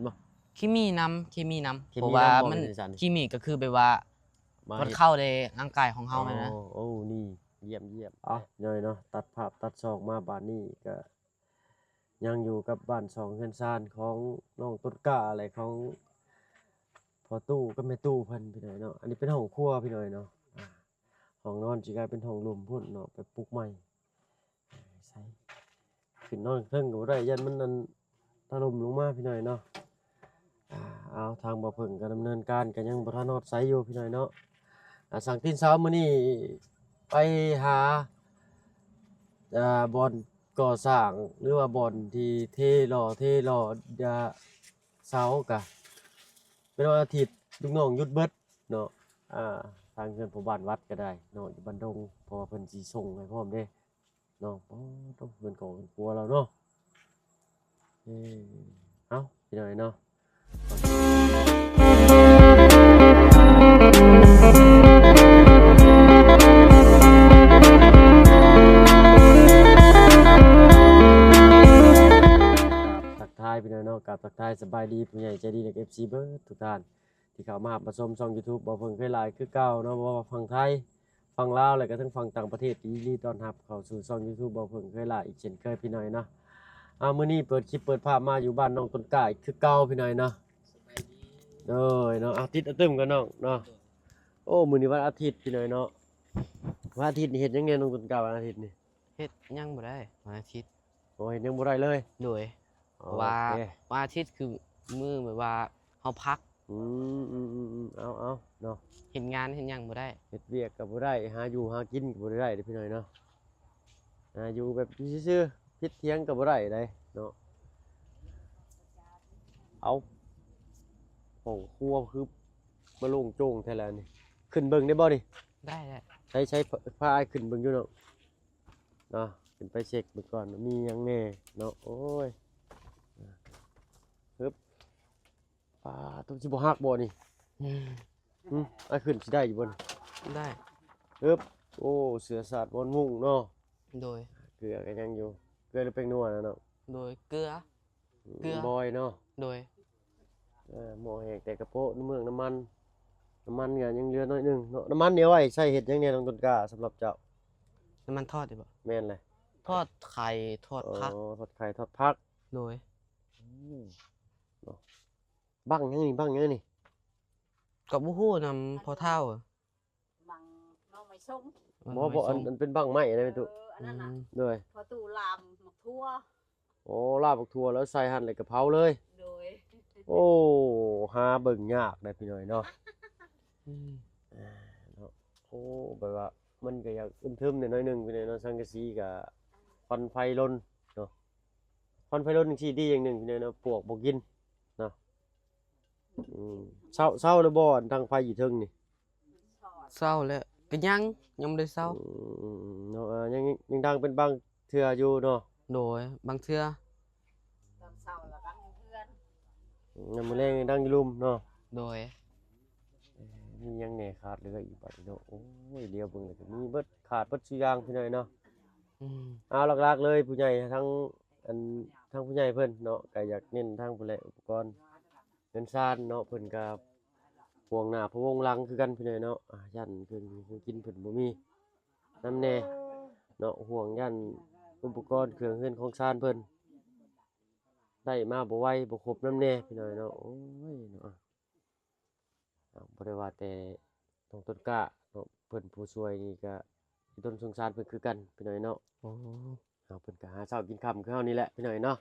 ບໍ່? ເຄມີນຳ ເຄມີນຳ ເພາະວ່າມັນ ເຄມີກໍຄືແບບວ່າ ມັນເຂົ້າໃນຮ່າງກາຍຂອງເຮົາແມ່ນນະ. ໂອ້ ໂອ້ ນີ້ ຢ້ຽມໆ ເອົາ ນ້ອຍເນາະ ຕັດພາບຕັດຊອກມາບາດນີ້ກໍ ຍັງຢູ່ກັບບ້ານຊ່ອງເຮືອນຊານຂອງນ້ອງຕົ້ນກ້າ ແລະ ຂອງພໍ່ຕູ້ກັບແມ່ຕູ້ເພິ່ນ ພີ່ນ້ອງເນາະ. ອັນນີ້ເປັນຫ້ອງຄົວ ພີ່ນ້ອງເນາະ ອາ ຫ້ອງນອນຊິກາຍເປັນຫ້ອງລຸ່ມພຸ້ນເນາະ ໄປປຸກໃໝ່ໃສ່ ຂຶ້ນນອນເທິງກໍບໍ່ໄດ້ ຢ້ານມັນອັນຖະຫຼົ່ມລົງມາ ພີ່ນ້ອງເນາະ. ອາ ເອົາ ທາງບ່າວເຜິ້ງກໍດຳເນີນການ ກໍຍັງບໍ່ທັນຮອດໃສຢູ່ ພີ່ນ້ອງເນາະ. ອາ ສັງຕີນເຊົ້າມື້ນີ້ໄປຫາ ອາ ບ່ອນກໍ່ສ້າງ ຫຼືວ່າບ່ອນທີ່ເທຫຼໍ່ເທຫຼໍ່ ອາ ເສົາກະເປັນວັນອາທິດ ລູກນ້ອງຢຸດເບິດເນາະ. ອາ ທາງເຮືອນພໍ່ບ້ານວັດກໍໄດ້ເນາະ ຢູ່ບ້ານດົງ ເພາະວ່າເພິ່ນຊິສົ່ງໃຫ້ພ້ອມເດ້ເນາະ. ໂອ້ ເຮືອນຄອບເຮືອນຄົວລາວເນາະ. ເອີ ເອົ້າ ພີ່ນ້ອງເນາະ ທັກທາຍພີ່ນ້ອງເນາະ ກາບທັກທາຍສະບາຍດີຜູ້ໃຫຍ່ໃຈດີ ແລະ ເອັຟຊີເບິດທຸກທ່ານ ທີ່ເຂົ້າມາຮັບມາຊົມຊ່ອງຢູທູບ ບໍ່ເພິ່ງເຄີຍຫຼາຍຄືເກົ່າເນາະ ບໍ່ວ່າຝັ່ງໄທ ຝັ່ງລາວ ແລະກະທັງຝັ່ງຕ່າງປະເທດ ຍິນດີຕ້ອນຮັບເຂົ້າສູ່ຊ່ອງຢູທູບ ບໍ່ເພິ່ງເຄີຍຫຼາຍອີກເຊັ່ນເຄີຍ ພີ່ນ້ອງເນາະ. ອາ ມື້ນີ້ເປີດຄລິບເປີດພາບມາຢູ່ບ້ານນ້ອງຕົ້ນກ້າອີກຄືເກົ່າ ພີ່ນ້ອງເນາະ. ໂດຍເນາະ ອາທິດອາຕຶມກັນນ້ອງເນາະ. ໂອ້ ມື້ນີ້ວັນອາທິດ ພີ່ນ້ອງເນາະ. ວັນອາທິດນີ້ເຮັດຫຍັງແດ່ນ້ອງຕົ້ນກ້າ ວັນອາທິດນີ້? ເຮັດຫຍັງບໍ່ໄດ້ວັນອາທິດ. ໂອ້ ເຮັດຫຍັງບໍ່ໄດ້ເລີຍ. ໂດຍ ເພາະວ່າວັນອາທິດຄືມື້ແບບວ່າເຮົາພັກ. ອືມ ອືມ ເອົາ ເອົາເນາະ ເຮັດງານເຮັດຫຍັງບໍ່ໄດ້ ເຮັດວຽກກໍບໍ່ໄດ້ ຫາຢູ່ຫາກິນກໍບໍ່ໄດ້ເດ້ ພີ່ນ້ອງເນາະ. ຫາຢູ່ແບບຢູ່ຊື່ໆ ຜິດຖຽງກໍບໍ່ໄດ້ໃດເນາະ. ເອົາ ຫ້ອງຄົວຄືມາໂລ່ງໂຈ້ງແທ້ລະນີ້. ຂຶ້ນເບິ່ງໄດ້ບໍ່ນີ້? ໄດ້ແຫຼະ. ໃຊ້ ໃຊ້ ພາອ້າຍຂຶ້ນເບິ່ງຢູ່ເນາະ. ເນາະ ຂຶ້ນໄປເຊັກເບິ່ງກ່ອນວ່າມີຫຍັງແດ່ເນາະ. ໂອ້ຍ ຮຶບ ປາດ ໂຕ ຊິບໍ່ຫັກບໍ່ນີ້? ອືມ ອືມ ອ້າຍຂຶ້ນຊິໄດ້ຢູ່ບໍ່ນີ້? ໄດ້. ຮຶບ ໂອ້ ເສື້ອສາດບ່ອນມຸ້ງເນາະ. ໂດຍ ເກືອກໍຍັງຢູ່ ເກືອ ຫຼື ແປ້ງນົວນະເນາະ? ໂດຍ ເກືອ ເກືອ ອືມ ບອຍເນາະ. ໂດຍ ເອີ ໝໍ້ແຫ້ງແຕ່ກະໂປະ ນ້ຳເມືອງ ນ້ຳມັນ ນ້ຳມັນກໍຍັງເຫຼືອໜ້ອຍໜຶ່ງເນາະ. ນ້ຳມັນນີ້ເອົາໄວ້ໃຊ້ເຮັດຫຍັງແດ່ນ້ອງຕົ້ນກ້າ ສຳລັບເຈົ້າ? ນ້ຳມັນທອດນີ້ບໍ? ແມ່ນແຫຼະ ທອດໄຂ່ ທອດຜັກ. ອໍ ທອດໄຂ່ ທອດຜັກ. ໂດຍ ອືມ ເນາະ ບັ້ງຫຍັງນີ້ ບັ້ງຫຍັງນີ້? ກໍບໍ່ຮູ້ນຳພໍ່ເຖົ້າ. ບັ້ງໜໍ່ໄມ້ສົ້ມ. ບໍ່ ບໍ່ ອັນ ອັນເປັນບັ້ງໄມ້ນະແມ່ຕູ້. ເອີ ອັນນັ້ນນະ. ອືມ ໂດຍ ພໍ່ຕູ້ລາມໝາກຖົ່ວ. ໂອ້ ລາບບັກຖົ່ວແລ້ວໃສ່ຫັ້ນ ແລ້ວກໍເຜົາເລີຍ. ໂດຍ ໂອ້ ຫາເບິ່ງຍາກເດ້ພີ່ນ້ອງເນາະ. ອືມ ເນາະ ໂອ້ ແບບວ່າມັນກໍຢາກອຶມເຖິມແດ່ໜ້ອຍໜຶ່ງພີ່ນ້ອງເນາະ. ສັງກະສີກໍຄວັນໄຟລົນເນາະ. ຄວັນໄຟລົນຈັ່ງຊີ້ດີຢ່າງໜຶ່ງພີ່ນ້ອງເນາະ ປວກບໍ່ກິນເນາະ. ອືມ ເຊົາ ເຊົາແລ້ວບໍ່ ອັນດັງໄຟຢູ່ເທິງນີ້? ເຊົາແລ້ວ ກໍຍັງ ຍັງບໍ່ໄດ້ເຊົາ. ອືມ ເນາະ ອ່າ ຍັງ ຍັງດັງເປັນບາງເທື່ອຢູ່ເນາະ. ໂດຍ ບາງເທື່ອ ຕອນເຊົ້າລະດັງຢູ່ເຮືອນ. ອືມ ຍາມມື້ແລງຍັງດັງຢູ່ລຸ່ມເນາະ. ໂດຍ ເອີ ມີຫຍັງແດ່ຂາດເຫຼືອອີກບາດນີ້ເນາະ? ໂອ້ຍ ຫຼຽວເບິ່ງແລ້ວກໍມີເບິດ ຂາດເບິດສູ່ຢ່າງພີ່ນ້ອງເນາະ. ອືມ ເອົາ ຫຼັກໆເລີຍ ຜູ້ໃຫຍ່ທັງ ອັນ ທັງຜູ້ໃຫຍ່ເພິ່ນເນາະ ກໍຢາກເນັ້ນທາງຜູ້ແລະອຸປະກອນ ເຮືອນຊານເນາະ ເພິ່ນກໍຫ່ວງໜ້າພະວົງຫຼັງຄືກັນພີ່ນ້ອງເນາະ. ຢ້ານເຄື່ອງຢູ່ເຄື່ອງກິນເພິ່ນບໍ່ມີນຳແດ່ເນາະ ຫ່ວງຢ້ານອຸປະກອນເຄື່ອງເຮືອນຂອງຊານເພິ່ນໄດ້ມາບໍ່ໄວບໍ່ຄົບນຳແດ່ພີ່ນ້ອງເນາະ. ໂອ້ຍເນາະ ເອົາ ບໍ່ໄດ້ວ່າແຕ່ນ້ອງຕົ້ນກ້າເນາະ ເພິ່ນຜູ້ຊ່ວຍນີ້ກໍອີຕົນສົງສານເພິ່ນຄືກັນພີ່ນ້ອງເນາະ. ໂອ້ ເອົາ ເພິ່ນກໍຫາເຊົ້າກິນຄ່ຳຄືເຮົານີ້ແຫຼະພີ່ນ້ອງເນາະ.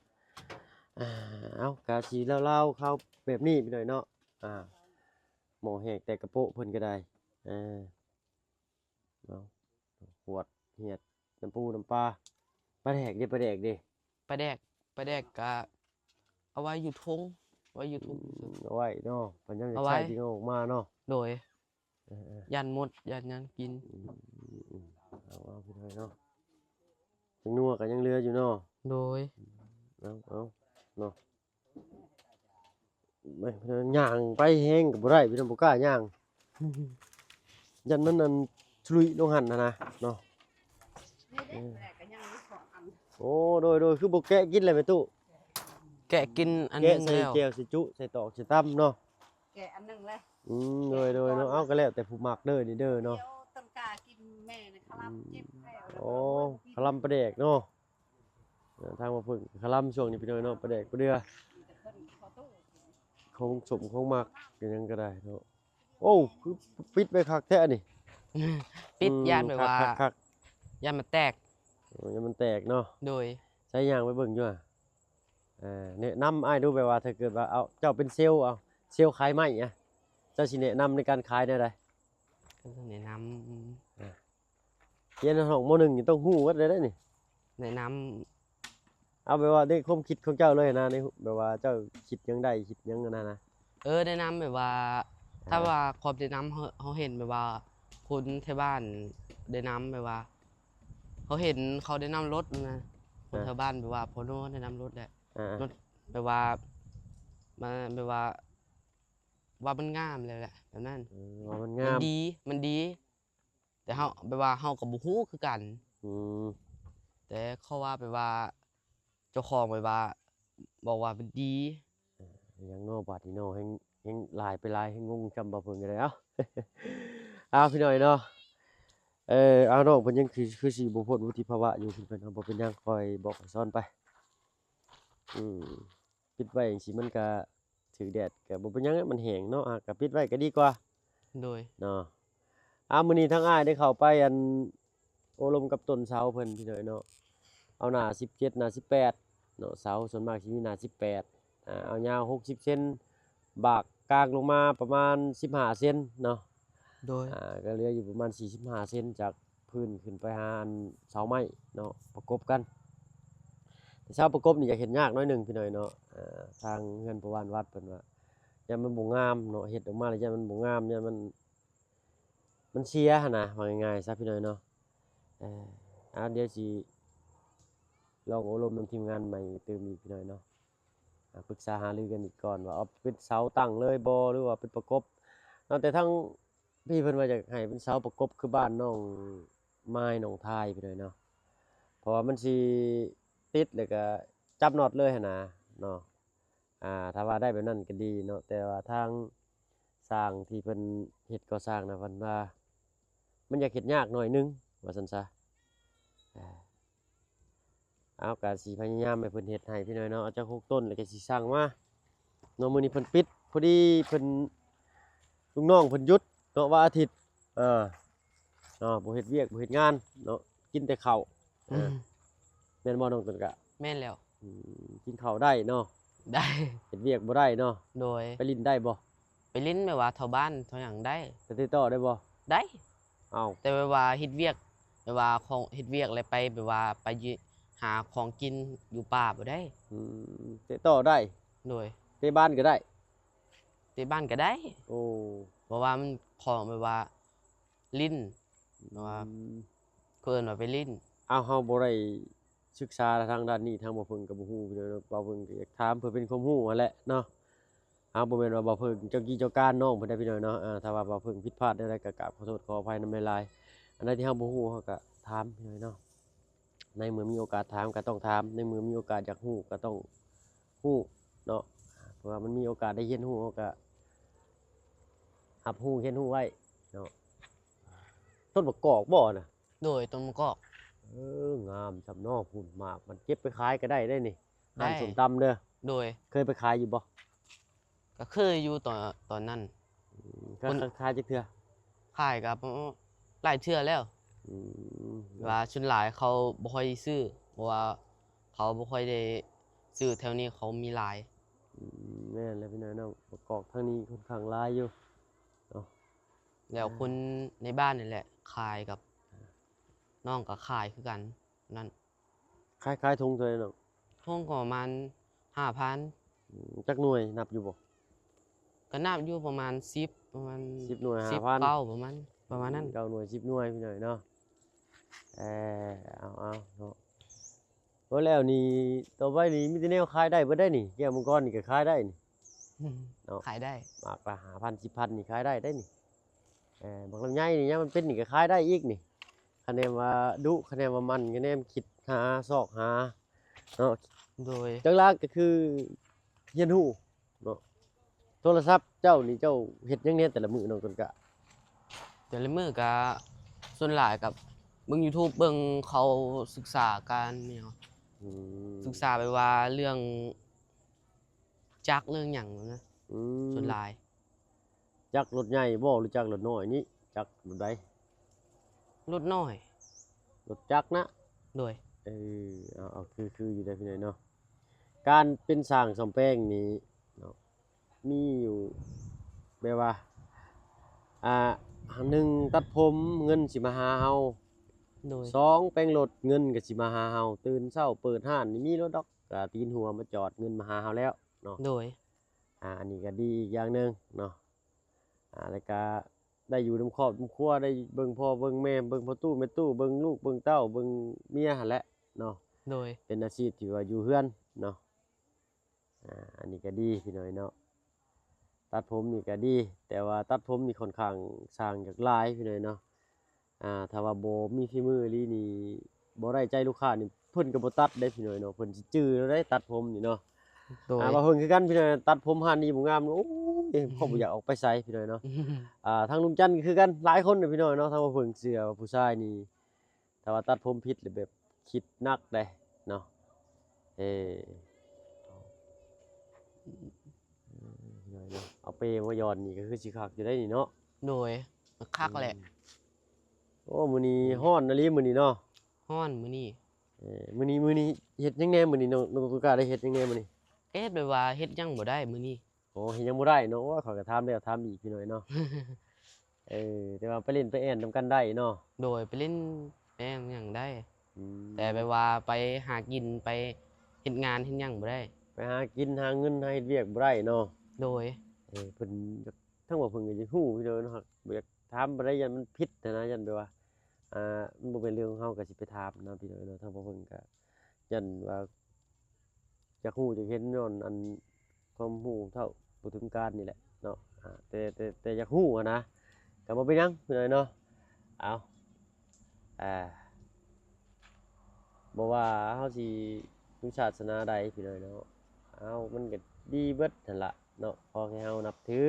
ອ່າ ເອົາ ກະຊິລາວໆຂ່າວແບບນີ້ພີ່ນ້ອງເນາະ. ອ່າ ໝໍ້ແຫ້ງແຕ່ກະໂປະເພິ່ນກໍໄດ້ ເອີ ເອົາ ຂວດຫຽດ ນ້ຳປູນ້ຳປາ ປາແດກເດ້ ປາແດກເດ້? ປາແດກ ປາແດກກະເອົາໄວ້ຢູ່ຖົງ ໄວ້ຢູ່ຖົງ ອືມ ເອົາໄວ້ເນາະ ບັດຍາມຈະໃຊ້ຈຶ່ງເອົາອອກມາເນາະ. ໂດຍ ເອີໆ ຢ້ານມົດ ຢ້ານຫຍັງກິນ. ອືມໆ ເອົາໆ ພີ່ນ້ອງເນາະ ຈັກໜ່ວຍກໍຍັງເຫຼືອຢູ່ເນາະ. ໂດຍ ເອົາໆ ເນາະ ຍ່າງໄປແຮງກໍບໍ່ໄດ້ ພີ່ນ້ອງ ບໍ່ກ້າຍ່າງ ຢ້ານມັນອັນ ສະລຸຍລົງຫັ້ນນະເນາະ. ໂອ້ ໂດຍໆ ຄືບໍ່ແກະກິນແຫຼະແມ່ຕູ້? ແກະກິນອັນໜຶ່ງແລ້ວ ແກະໃສ່ແຈ່ວ ໃສ່ຈຸ ໃສ່ຕອກ ໃສ່ຕຳເນາະ ແກະອັນໜຶ່ງແລ້ວ ອືມ ໂດຍໆ ເນາະ ເອົາ ກໍແລ້ວແຕ່ຜູ້ມັກເດີນີ້ເດີເນາະ ດຽວຕົ້ນກາກິນແມ່ນະ ຄະລຳເຈັບແລ້ວ ໂອ້ ຄະລຳປາແດກເນາະ ເອີ ທາງວ່າເພິ່ນຄະລຳຊ່ວງນີ້ພີ່ນ້ອງເນາະ ປາແດກປາເດື່ອ ມີແຕ່ເພິ່ນຂໍໂທດ ຂອງສົມຂອງໝັກ ອີຫຍັງກໍໄດ້ເນາະ ໂອ້ ຄືປິດໄວ້ຄັກແທ້ອັນນີ້ ປິດ ອືມ ຢ້ານແບບວ່າ ຄັກໆໆ ຢ້ານມັນແຕກ ໂອ້ ຢ້ານມັນແຕກເນາະ ໂດຍ ໃຊ້ຍ່າງໄປເບິ່ງຢູ່ຫວາ ເອີ ແນະນຳອ້າຍດູ ແບບວ່າຖ້າເກີດວ່າ ເອົາ ເຈົ້າເປັນເຊວ ເອົາ ເຊວຂາຍໄມ້ອະ ເຈົ້າຊິແນະນຳໃນການຂາຍແນວໃດ? ກໍຕ້ອງແນະນຳ ຮຽນຮອດ ມໍໜຶ່ງ ນີ້ຕ້ອງຮູ້ໝົດເລີຍເດ້ນີ້ ແນະນຳ ເອົາແບບວ່າໃນຄວາມຄິດຂອງເຈົ້າເລີຍນະ ໃນ ແບບວ່າເຈົ້າຄິດຫຍັງໄດ້ ຄິດຫຍັງອັນນັ້ນນະ ເອີ ແນະນຳແບບວ່າ ອ່າ ຖ້າວ່າຄວາມແນະນຳ ເຮົາ ເຮົາເຫັນແບບວ່າຄົນແຖວບ້ານແນະນຳ ແບບວ່າເຮົາເຫັນເຂົາແນະນຳລົດນະ ຄົນ ອ່າ ແຖວບ້ານແບບວ່າພໍ່ໂນ້ແນະນຳລົດແຫຼະ ອ່າໆ ລົດແບບວ່າ ມາ ແບບວ່າ ວ່າມັນງາມແຫຼະ ແບບນັ້ນ ເອີ ວ່າມັນງາມ ມັນດີ ມັນດີ ແຕ່ເຮົາ ແບບວ່າເຮົາກໍບໍ່ຮູ້ຄືກັນ ອືມ ແຕ່ເຂົາວ່າແບບວ່າ ເຈົ້າຂອງແບບວ່າ ບອກວ່າມັນດີ ເອີ ຫຍັງເນາະ ບາດນີ້ເນາະ ແຮ່ງ ແຮ່ງຫຼາຍໄປຫຼາຍ ແຮ່ງງົງຈຳບໍ່ເພິ່ງກໍໄດ້ ເອົ້າ ເອົ້າ ພີ່ນ້ອງເນາະ ເອີ ເອົາ ນ້ອງເພິ່ນຍັງຄື ຄືຊິບໍ່ພົ້ນວຸດທິພາວະຢູ່ ເພິ່ນ ເພິ່ນ ເຮົາບໍ່ເປັນຫຍັງ ຄ່ອຍບອກຄ່ອຍສອນໄປ ອືມ ປິດໄວ້ຈັ່ງຊີ້ມັນກະຖືກແດດ ກະບໍ່ເປັນຫຍັງ ມັນແຫ້ງເນາະ ອາ ກະປິດໄວ້ກະດີກວ່າ ໂດຍ ເນາະ ອາ ມື້ນີ້ທາງອ້າຍໄດ້ເຂົ້າໄປ ອັນ ໂອ້ລົມກັບຕົ້ນເສົາເພິ່ນ ພີ່ນ້ອງເນາະ ເອົາໜ້າສິບເຈັດ ໜ້າສິບແປດເນາະ ເສົາສ່ວນມາກຊິມີໜ້າສິບແປດ ອາ ເອົາຍາວຫົກສິບເຊັນ ບາກກາງລົງມາປະມານສິບຫ້າເຊັນເນາະ ໂດຍ ອາ ກໍເຫຼືອຢູ່ປະມານສີ່ສິບຫ້າເຊັນ ຈາກພື້ນຂຶ້ນໄປຫາອັນເສົາໄມ້ເນາະ ປະກົບກັນ ແຕ່ເສົາປະກົບນີ້ຢາກເຮັດຍາກໜ້ອຍໜຶ່ງ ພີ່ນ້ອງເນາະ ອາ ທາງເຮືອນພໍ່ບ້ານວັດເພິ່ນວ່າ ຢ້ານມັນບໍ່ງາມເນາະ ເຮັດອອກມາແລ້ວຢ້ານມັນບໍ່ງາມ ຢ້ານມັນ ມັນເສຍຫັ້ນນະ ເວົ້າງ່າຍໆຊະ ພີ່ນ້ອງເນາະ ເອີ ເອົາ ດຽວຊິລອງໂອ້ລົມນຳທີມງານໃໝ່ຕື່ມອີກ ພີ່ນ້ອງເນາະ ອາ ປຶກສາຫາລືກັນອີກກ່ອນວ່າ ເອົາເປັນເສົາຕັ້ງເລີຍບໍ່ ຫຼືວ່າເປັນປະກົບເນາະ ແຕ່ທາງ ພີ່ເພິ່ນວ່າຢາກໃຫ້ເປັນເສົາປະກົບຄືບ້ານນ້ອງມາຍ ນ້ອງທາຍ ພີ່ນ້ອງເນາະ ເພາະວ່າມັນຊິຕິດ ແລ້ວກະຈັບນັອດເລີຍຫັ້ນນະເນາະ ອາ ຖ້າວ່າໄດ້ແບບນັ້ນກໍດີເນາະ ແຕ່ວ່າທາງຊ່າງທີ່ເພິ່ນເຮັດກໍ່ສ້າງນະ ເພິ່ນວ່າມັນຢາກເຮັດຍາກໜ້ອຍໜຶ່ງ ວ່າຊັ້ນຊະ ອາ ເອົາ ກະຊິພະຍາຍາມໃຫ້ເພິ່ນເຮັດໃຫ້ ພີ່ນ້ອງເນາະ ເອົາຈັກຫົກຕົ້ນ ແລ້ວກະຊິສັ່ງມາເນາະ ມື້ນີ້ເພິ່ນປິດ ພໍດີເພິ່ນ ລູກນ້ອງເພິ່ນຢຸດເນາະ ວັນອາທິດ ເອີ ເນາະ ບໍ່ເຮັດວຽກ ບໍ່ເຮັດງານເນາະ ກິນແຕ່ເຂົ້າ ເອີ ອືມ ແມ່ນບໍ່ນ້ອງຕົ້ນກະ? ແມ່ນແລ້ວ ອືມ ກິນເຂົ້າໄດ້ເນາະ ໄດ້ ເຮັດວຽກບໍ່ໄດ້ເນາະ ໂດຍ ໄປຫຼິ້ນໄດ້ບໍ່? ໄປຫຼິ້ນແບບວ່າແຖວບ້ານແຖວຫຍັງໄດ້ ໄປຕິດຕໍ່ໄດ້ບໍ່? ໄດ້ ເອົ້າ ແຕ່ແບບວ່າເຮັດວຽກ ແບບວ່າຂອງ ເຮັດວຽກແລ້ວໄປແບບວ່າໄປຫາຂອງກິນຢູ່ປ່າບໍ່ໄດ້ ອືມ ເຕະຕໍ່ໄດ້ ໂດຍ ເຕະບານກໍໄດ້ ເຕະບານກໍໄດ້ ໂອ້ ເພາະວ່າມັນຂອງແບບວ່າຫຼິ້ນ ແບບວ່າ ອືມ ເຂົາເອີ້ນວ່າໄປຫຼິ້ນ ເອົາ ເຮົາບໍ່ໄດ້ສຶກສາທາງດ້ານນີ້ ທາງບ່າວເພິ່ງກໍບໍ່ຮູ້ ພີ່ນ້ອງເນາະ ບ່າວເພິ່ງກໍຢາກຖາມເພື່ອເປັນຄວາມຮູ້ຫັ້ນແຫຼະເນາະ ເຮົາບໍ່ແມ່ນວ່າບ່າວເພິ່ງເຈົ້າກີ້ເຈົ້າການນ້ອງເພິ່ນໄດ໋ ພີ່ນ້ອງເນາະ ເອີ ຖ້າວ່າບ່າວເພິ່ງຜິດພາດແນວໃດກໍກາບຂໍໂທດຂໍອະໄພນຳຫຼາຍໆ ອັນໃດທີ່ເຮົາບໍ່ຮູ້ເຮົາກໍຖາມ ພີ່ນ້ອງເນາະ ໃນເມື່ອມີໂອກາດຖາມກໍຕ້ອງຖາມ ໃນເມື່ອມີໂອກາດຢາກຮູ້ກໍຕ້ອງຮູ້ເນາະ ເພາະວ່າມັນມີໂອກາດໄດ້ຮຽນຮູ້ ເຮົາກໍຮັບຮູ້ຮຽນຮູ້ໄວ້ເນາະ ຕົ້ນບັກກອກບໍ່ນະ? ໂດຍ ຕົ້ນບັກກອກ ເອີ ງາມຊ່ຳເນາະ ພຸ້ນໝາກມັນເກັບໄປຂາຍກໍໄດ້ເດ້ນີ້ ຮ້ານ ໄດ້ ສົ້ມຕຳເດີ ໂດຍ ເຄີຍໄປຂາຍຢູ່ບໍ່? ກໍເຄີຍຢູ່ຕອນ ຕອນນັ້ນ ອືມ ຂາຍ ຂາຍຈັກເທື່ອ? ຂາຍກໍຫຼາຍເທື່ອແລ້ວ ອືມ ແຕ່ວ່າສ່ວນຫຼາຍເຂົາບໍ່ຄ່ອຍຊື້ ເພາະວ່າເຂົາບໍ່ຄ່ອຍໄດ້ຊື້ແຖວນີ້ ເຂົາມີຫຼາຍ ອືມ ແມ່ນແລ້ວພີ່ນ້ອງເນາະ ບັກກອກທາງນີ້ຂ້ອນຂ້າງຫຼາຍຢູ່ເນາະ ແລ້ວ ອ່າ ຄົນໃນບ້ານນີ້ແຫຼະຂາຍກັບ ອ່າ ນ້ອງກໍຂາຍຄືກັນນັ້ນ ຂາຍ ຂາຍຖົງເທົ່າໃດນ້ອງ? ຖົງກໍປະມານຫ້າພັນ ອືມ ຈັກໜ່ວຍ ນັບຢູ່ບໍ່? ກໍນັບຢູ່ປະມານສິບ ປະມານສິບໜ່ວຍ ຫ້າພັນ ເກົ້າ ປະມານ ປະມານນັ້ນ ເກົ້າໜ່ວຍ ສິບໜ່ວຍ ພີ່ນ້ອງເນາະ ເອີ ເອົາ ເອົາເນາະ ບໍ່ແລ້ວນີ້ ຕໍ່ໄປນີ້ມີແຕ່ແນວຂາຍໄດ້ເບິດໄດ໋ນີ້ ແກ້ວມັງກອນນີ້ກໍຂາຍໄດ້ນີ້ ເນາະ ຂາຍໄດ້ ໝາກລະຫ້າພັນ ສິບພັນນີ້ຂາຍໄດ້ໄດ໋ນີ້ ເອີ ໝາກລຳໄຍນີ້ ຍາມມັນເປັນນີ້ກໍຂາຍໄດ້ອີກນີ້ ຄະແນນວ່າດຸ ຄະແນນວ່າໝັ່ນ ຄະແນນຄິດຫາຊອກຫາເນາະ ໂດຍ ຫຼັກໆກໍຄືຮຽນຮູ້ເນາະ. ໂທລະສັບເຈົ້ານີ້ເຈົ້າເຮັດຫຍັງແດ່ແຕ່ລະມື້ນ້ອງຕົ້ນກ້າ? ແຕ່ລະມື້ກໍສ່ວນຫຼາຍກໍເບິ່ງ YouTube ເບິ່ງເຂົາສຶກສາການແນວ ອືມ ສຶກສາແບບວ່າເລື່ອງຈັກເລື່ອງຫຍັງນະ ອືມ ສ່ວນຫຼາຍ. ຈັກລົດໃຫຍ່ບໍ່ ຫຼືຈັກລົດນ້ອຍນີ້? ຈັກລົດໃດ? ລົດນ້ອຍ ລົດຈັກນະ? ໂດຍ ເອີ ເອົາ ເອົາ ຄື ຄືຢູ່ເດ້ພີ່ນ້ອງເນາະ. ການເປັນຊ່າງສ້ອມແປງນີ້ເນາະ ມີຢູ່ແບບວ່າ ອ່າ ໜຶ່ງ ຕັດຜົມ ເງິນຊິມາຫາເຮົາ. ໂດຍ ສອງ ແປງລົດ ເງິນກໍຊິມາຫາເຮົາ. ຕື່ນເຊົ້າເປີດຮ້ານນີ້ມີລົດດອກ ກະຕີນຫົວມາຈອດ ເງິນມາຫາເຮົາແລ້ວເນາະ. ໂດຍ ອ່າ ອັນນີ້ກໍດີອີກຢ່າງໜຶ່ງເນາະ. ອ່າ ແລ້ວກະໄດ້ຢູ່ນຳຄອບນຳຄົວ ໄດ້ເບິ່ງພໍ່ເບິ່ງແມ່ ເບິ່ງພໍ່ຕູ້ແມ່ຕູ້ ເບິ່ງລູກເບິ່ງເຕົ້າ ເບິ່ງເມຍຫັ້ນແຫຼະເນາະ. ໂດຍ ເປັນອາຊີບທີ່ວ່າຢູ່ເຮືອນເນາະ. ອ່າ ອັນນີ້ກໍດີພີ່ນ້ອງເນາະ ຕັດຜົມນີ້ກໍດີ ແຕ່ວ່າຕັດຜົມນີ້ຂ້ອນຂ້າງຊ່າງຢາກຫຼາຍພີ່ນ້ອງເນາະ. ອ່າ ຖ້າວ່າບໍ່ມີຝີມືອີ່ຫຼີນີ້ ບໍ່ໄດ້ໃຈລູກຄ້ານີ້ ເພິ່ນກໍບໍ່ຕັດເດ້ພີ່ນ້ອງເນາະ ເພິ່ນຊິຈື່ແລ້ວເດ້ ຕັດຜົມນີ້ເນາະ. ໂດຍ ອ່າ ວ່າເພິ່ນຄືກັນພີ່ນ້ອງ ຕັດຜົມຮ້ານນີ້ບໍ່ງາມ ໂອ້ຍ ເຮົາບໍ່ຢາກອອກໄປໃສພີ່ນ້ອງເນາະ. ອ່າ ທາງລຸງຈັນກໍຄືກັນ ຫຼາຍຄົນເດ້ພີ່ນ້ອງເນາະ ທາງວ່າເພິ່ນເຊື່ອວ່າຜູ້ຊາຍນີ້ ຖ້າວ່າຕັດຜົມຜິດແລ້ວແບບຄິດໜັກເດ້ເນາະ. ເອີ ເອົາເປມາຢອນນີ້ກໍຄືຊິຄັກຢູ່ໄດ໋ນີ້ເນາະ. ໂດຍ ຄັກແຫຼະ. ອືມ ໂອ້ ມື້ນີ້ ອືມ ຮ້ອນອີ່ຫຼີມື້ນີ້ເນາະ. ຮ້ອນມື້ນີ້. ເອີ ມື້ນີ້ ມື້ນີ້ເຮັດຫຍັງແດ່ມື້ນີ້ ນ້ອງ ນ້ອງຕຸກກາໄດ້ເຮັດຫຍັງແດ່ມື້ນີ້? ເຮັດແບບວ່າເຮັດຫຍັງບໍ່ໄດ້ມື້ນີ້. ໂອ້ ເຮັດຫຍັງບໍ່ໄດ້ເນາະ. ໂອ້ຍ ຂ້ອຍກໍຖາມແລ້ວຖາມອີກພີ່ນ້ອງເນາະ. ເອີ ແຕ່ວ່າໄປຫຼິ້ນໄປແອ່ນນຳກັນໄດ້ເນາະ. ໂດຍ ໄປຫຼິ້ນໄປແອ່ນຫຍັງໄດ້. ອືມ ແຕ່ແບບວ່າໄປຫາກິນ ໄປເຮັດງານເຮັດຫຍັງບໍ່ໄດ້. ໄປຫາກິນຫາເງິນຫາເຮັດວຽກບໍ່ໄດ້ເນາະ. ໂດຍ ເອີ ເພິ່ນ ທັງວ່າເພິ່ນກໍຢາກຮູ້ພີ່ນ້ອງເນາະ ບໍ່ຢາກຖາມປານໃດ ຢ້ານມັນຜິດຫັ້ນນະ ຢ້ານແບບວ່າ ອ່າ ມັນບໍ່ແມ່ນເລື່ອງຂອງເຮົາກໍຊິໄປຖາມນະພີ່ນ້ອງເນາະ. ທາງພວກເພິ່ນກໍຢ້ານວ່າ ຢາກຮູ້ຢາກເຫັນຍ້ອນອັນຄວາມຮູ້ເທົ່າບໍ່ເຖິງການນີ້ແຫຼະເນາະ. ອ່າ ແຕ່ ແຕ່ ແຕ່ຢາກຮູ້ຫັ້ນນາ ກໍບໍ່ເປັນຫຍັງພີ່ນ້ອງເນາະ. ເອົາ ອ່າ ບໍ່ວ່າເຮົາຊິຢູ່ສາສະໜາໃດພີ່ນ້ອງເນາະ ເອົາ ມັນກໍດີເບິດຫັ້ນລະເນາະ. ຂໍແຄ່ເຮົານັບຖື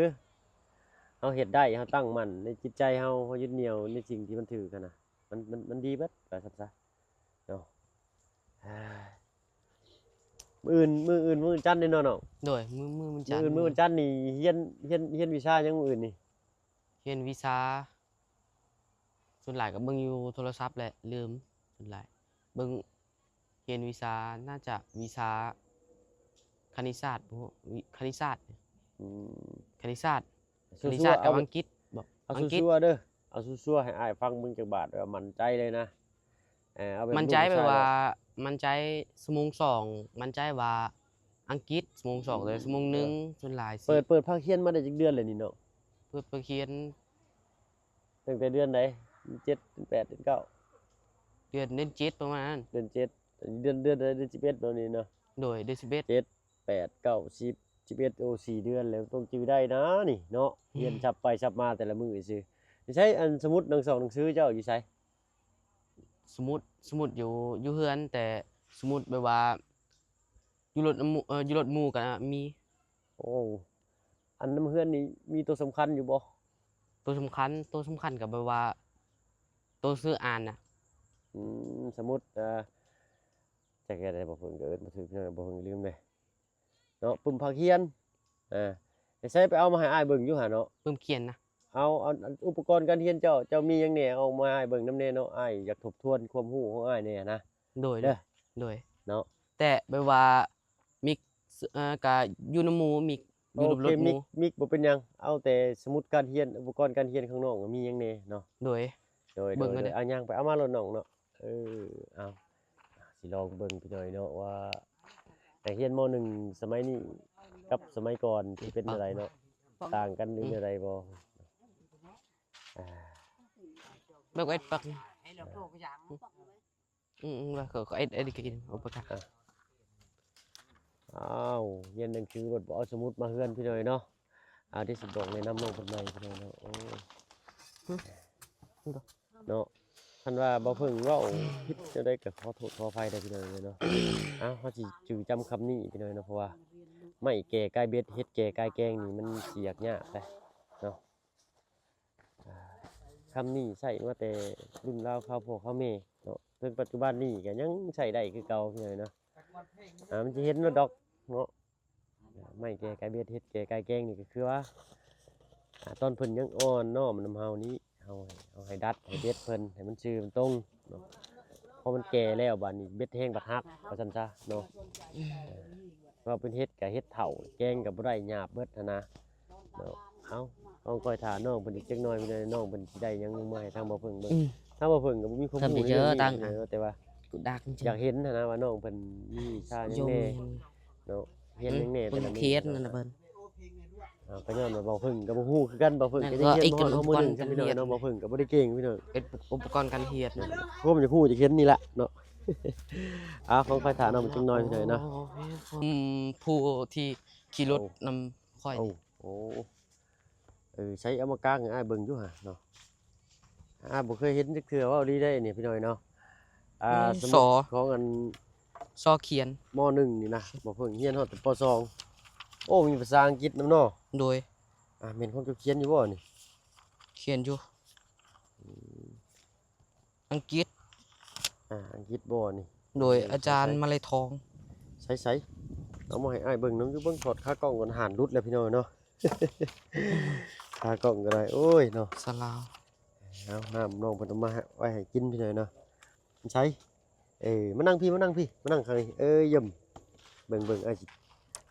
ເຮົາເຮັດໄດ້ ເຮົາຕັ້ງໝັ້ນໃນຈິດໃຈເຮົາ ເຮົາຍຶດໜ່ຽວໃນສິ່ງທີ່ມັນຖືກຫັ້ນນະ ມັນ ມັນ ມັນດີເບິດ ວ່າຊັ້ນຊະ. ເນາະ ມື້ອື່ນ ມື້ອື່ນ ມື້ວັນຈັນເດ້ເນາະນ້ອງ. ໂດຍ ມື້ ມື້ວັນຈັນ ມື້ອື່ນ ມື້ວັນຈັນນີ້ຮຽນ ຮຽນ ຮຽນວິຊາຫຍັງມື້ອື່ນນີ້? ຮຽນວິຊາ ສ່ວນຫຼາຍກໍເບິ່ງຢູ່ໂທລະສັບແຫຼະ ລືມ ສ່ວນຫຼາຍເບິ່ງ ຮຽນວິຊາ ໜ້າຈະວິຊາຄະນິດສາດ ບໍ່ຮູ້ ຄະນິດສາດ. ອືມ ຄະນິດສາດ ຄະນິດສາດກັບອັງກິດບໍ? ເອົາ ອັງກິດ ເອົາຊັວໆເດີ ເອົາຊັວໆ ໃຫ້ອ້າຍຟັງເບິ່ງຈັກບາດ ວ່າໝັ້ນໃຈເລີຍນະ. ເອີ ເອົາແບບ ໝັ້ນໃຈແບບວ່າ ໝັ້ນໃຈຊົ່ວໂມງສອງ ໝັ້ນໃຈວ່າອັງກິດຊົ່ວໂມງສອງ ແຕ່ຊົ່ວໂມງໜຶ່ງ ສ່ວນຫຼາຍຊິ ເປີດ ເປີດພາກຮຽນມາໄດ້ຈັກເດືອນແລ້ວນີ້ເນາະ? ເປີດພາກຮຽນ ຕັ້ງແຕ່ເດືອນໃດ? ເດືອນເຈັດ ເດືອນແປດ ເດືອນເກົ້າ ເດືອນ ເດືອນເຈັດ ປະມານນັ້ນ ເດືອນເຈັດ ເດືອນ ເດືອນໃດ? ເດືອນສິບເອັດ ແບບນີ້ເນາະ. ໂດຍ ເດືອນສິບເອັດ ເຈັດ ແປດ ເກົ້າ ສິບ ສິບເອັດ ໂອ້ ສີ່ເດືອນແລ້ວ ຕ້ອງຈື່ໄດ້ນານີ້ເນາະ. ຮຽນສັບໄປສັບມາແຕ່ລະມື້ຊື່. ໃສ ອັນສະໝຸດໜັງສອງໜັງສືເຈົ້າຢູ່ໃສ? ສະໝຸດ ສະໝຸດຢູ່ ຢູ່ເຮືອນ ແຕ່ສະໝຸດແບບວ່າຢູ່ລົດ ເອີ ຢູ່ລົດໝູ່ກໍມີ. ໂອ້ ອັນນຳເຮືອນນີ້ມີໂຕສຳຄັນຢູ່ບໍ່? ໂຕສຳຄັນ ໂຕສຳຄັນກໍແບບວ່າໂຕຊື່ອ່ານນະ. ອືມ ສະໝຸດ ເອີ ຈັກແນວໃດ ບໍ່ເພິ່ງກໍເອີ້ນບໍ່ຖືກ ພີ່ນ້ອງ ບໍ່ເພິ່ງລືມເດ້ເນາະ. ປຶ້ມພາກຮຽນ ເອີ ໃສ ໄປເອົາມາໃຫ້ອ້າຍເບິ່ງຢູ່ຫັ້ນເນາະ. ປຶ້ມຂຽນນະ ເອົາ ອັນ ອັນອຸປະກອນການຮຽນເຈົ້າ ເຈົ້າມີຫຍັງແດ່ ເອົາມາໃຫ້ເບິ່ງນຳແດ່ເນາະ ອ້າຍຢາກທົບທວນຄວາມຮູ້ຂອງອ້າຍແດ່ນະ. ໂດຍ ເດີ ໂດຍ ໂດຍ ເນາະ. ແຕ່ແບບວ່າ ມິກ ເອີ ກະຢູ່ນຳໝູ່ ມິກ ຢູ່ລົບ ລົບໝູ່ ມິກ ບໍ່ເປັນຫຍັງ ເອົາແຕ່ສະໝຸດການຮຽນ ອຸປະກອນການຮຽນຂ້າງນອກວ່າມີຫຍັງແດ່ເນາະ. ໂດຍ ໂດຍ ເບິ່ງ ໂດຍ ເລີຍ ໂດຍ ອ່ະ ຍ່າງໄປເອົາມາໂລດນ້ອງເນາະ. ເອີ ເອົາ ຊິລອງເບິ່ງພີ່ນ້ອງເນາະ ວ່ານັກຮຽນ ມໍໜຶ່ງ ສະໄໝນີ້ກັບສະໄໝກ່ອນຊິເປັນແນວໃດເນາະ ຕ່າງກັນຫຼືແນວໃດບໍ່? ອ່າ ເບິ່ງເອັດປັກ ອືມ ວ່າເຂົາ ເຂົາເອັດ ເອັດກິນ ອຸປະກາດ. ອ້າວ ຮຽນໜັງສືບັດບໍ່ເອົາສະໝຸດມາເຮືອນພີ່ນ້ອງເນາະ. ອ່າ ດຽວຊິບອກແນະນຳນ້ອງເພິ່ນໃໝ່ພີ່ນ້ອງເນາະ. ໂອ້ ເນາະ ຄັນວ່າບໍ່ເພິ່ງເວົ້າຜິດແນວໃດກໍຂໍໂທດຂໍອະໄພເດີພີ່ນ້ອງເອີຍເນາະ. ເອົ້າ ເຮົາຊິຈື່ຈຳຄຳນີ້ພີ່ນ້ອງເນາະ ເພາະວ່າໄມ້ແກ່ກາຍເບັດ ເຫັດແກ່ກາຍແກງນີ້ມັນຊິຍາກຍາກເດ້ເນາະ. ອ່າ ຄຳນີ້ໃຊ້ມາແຕ່ລຸ້ນລາວຄາວພໍ່ຄາວແມ່ເນາະ ເຖິງປັດຈຸບັນນີ້ກໍຍັງໃຊ້ໄດ້ຄືເກົ່າພີ່ນ້ອງເນາະ. ອ່າ ມັນຊິເຫັນແລ້ວດອກເນາະ. ໄມ້ແກ່ກາຍເບັດ ເຫັດແກ່ກາຍແກງນີ້ກໍຄືວ່າ ອ່າ ຕອນເພິ່ນຍັງອ່ອນນ້ອມນຳເຮົານີ້ ເຮົາ ເຮົາໃຫ້ດັດໃຫ້ເບັດເພິ່ນໃຫ້ມັນຊື່ມັນຕົງເນາະ. ພໍມັນແກ່ແລ້ວບາດນີ້ເບັດແຮງບັດຫັກ ວ່າຊັ້ນຊະເນາະ. ເອີ ເວົ້າເປັນເຫັດກໍເຫັດເຖົ້າ ແກງກໍບໍ່ໄດ້ ຫຍາບເບິດຫັ້ນນະເນາະ. ເອົ້າ ຕ້ອງຄອຍຖ້ານ້ອງເພິ່ນອີກຈັກໜ່ອຍ ພີ່ນ້ອງ ນ້ອງເພິ່ນຊິໄດ້ຫຍັງມາໃຫ້ທາງບ່າວເພິ່ງເບິ່ງ. ອືມ ທາງບ່າວເພິ່ງກໍບໍ່ມີຄວາມຮູ້ຫຍັງເລີຍ ແຕ່ວ່າ ຢາກເຫັນຫັ້ນນະວ່ານ້ອງເພິ່ນມີວິຊາຫຍັງແດ່ເນາະ ຮຽນຫຍັງແດ່ ແຕ່ລະມື້ເນາະ. ເອີ ກໍຍ້ອນວ່າບ່າວເພິ່ງກໍບໍ່ຮູ້ຄືກັນ ບ່າວເພິ່ງກໍຍັງຮຽນບໍ່ຮອດ ມ.ໜຶ່ງ ພີ່ນ້ອງເນາະ. ບ່າວເພິ່ງກໍບໍ່ໄດ້ເກັ່ງພີ່ນ້ອງ ເປັນອຸປະກອນການຮຽນ ຄວາມຢາກຮູ້ຢາກເຫັນນີ້ລະເນາະ. ເອົາ ຂອງຂ້ອຍຖ້ານ້ອງເພິ່ນຈັກໜ່ອຍ ພີ່ນ້ອງເນາະ. ອືມ ຜູ້ທີ່ຂີ່ລົດນຳຂ້ອຍ ໂອ້ ເອີ ໃສ ເອົາມາກາງໃຫ້ອ້າຍເບິ່ງຢູ່ຫາເນາະ. ອ້າຍບໍ່ເຄີຍເຫັນຈັກເທື່ອ ເວົ້າດີໄດ໋ນີ້ພີ່ນ້ອງເນາະ. ອ່າ ສະມຸດຂອງອັນ ຊ.ຂຽນ ມ.ໜຶ່ງ ນີ້ນະ ບໍ່ເພິ່ງຮຽນຮອດແຕ່ ປ.ສອງ. ໂອ້ ມີພາສາອັງກິດນຳເນາະ. ໂດຍ. ອ່າ ແມ່ນຂອງເຈົ້າຂຽນຢູ່ບໍ່ນີ້? ຂຽນຢູ່. ອືມ ອັງກິດ. ອ່າ ອັງກິດບໍ່ນີ້? ໂດຍ ອາຈານມາໄລທອງ. ໃສໆ ເອົາມາໃຫ້ອ້າຍເບິ່ງນຳຢູ່. ເບິ່ງ ຖອດຂາກ້ອງກ່ອນ ຫານຫຼຸດແລ້ວພີ່ນ້ອງເນາະ. ຂາກ້ອງກໍໄດ້ ໂອ້ຍເນາະ ສະລາວ. ເອົາ ນ້ຳນ້ອງເພິ່ນເອົາມາໄວ້ໃຫ້ກິນພີ່ນ້ອງເນາະ. ໃສ ເອີ ມານັ່ງພີ້ ມານັ່ງພີ້ ມານັ່ງຂ້າງນີ້ ເອີ ຢ້ຽມ. ເບິ່ງໆ ອ້າຍຊິ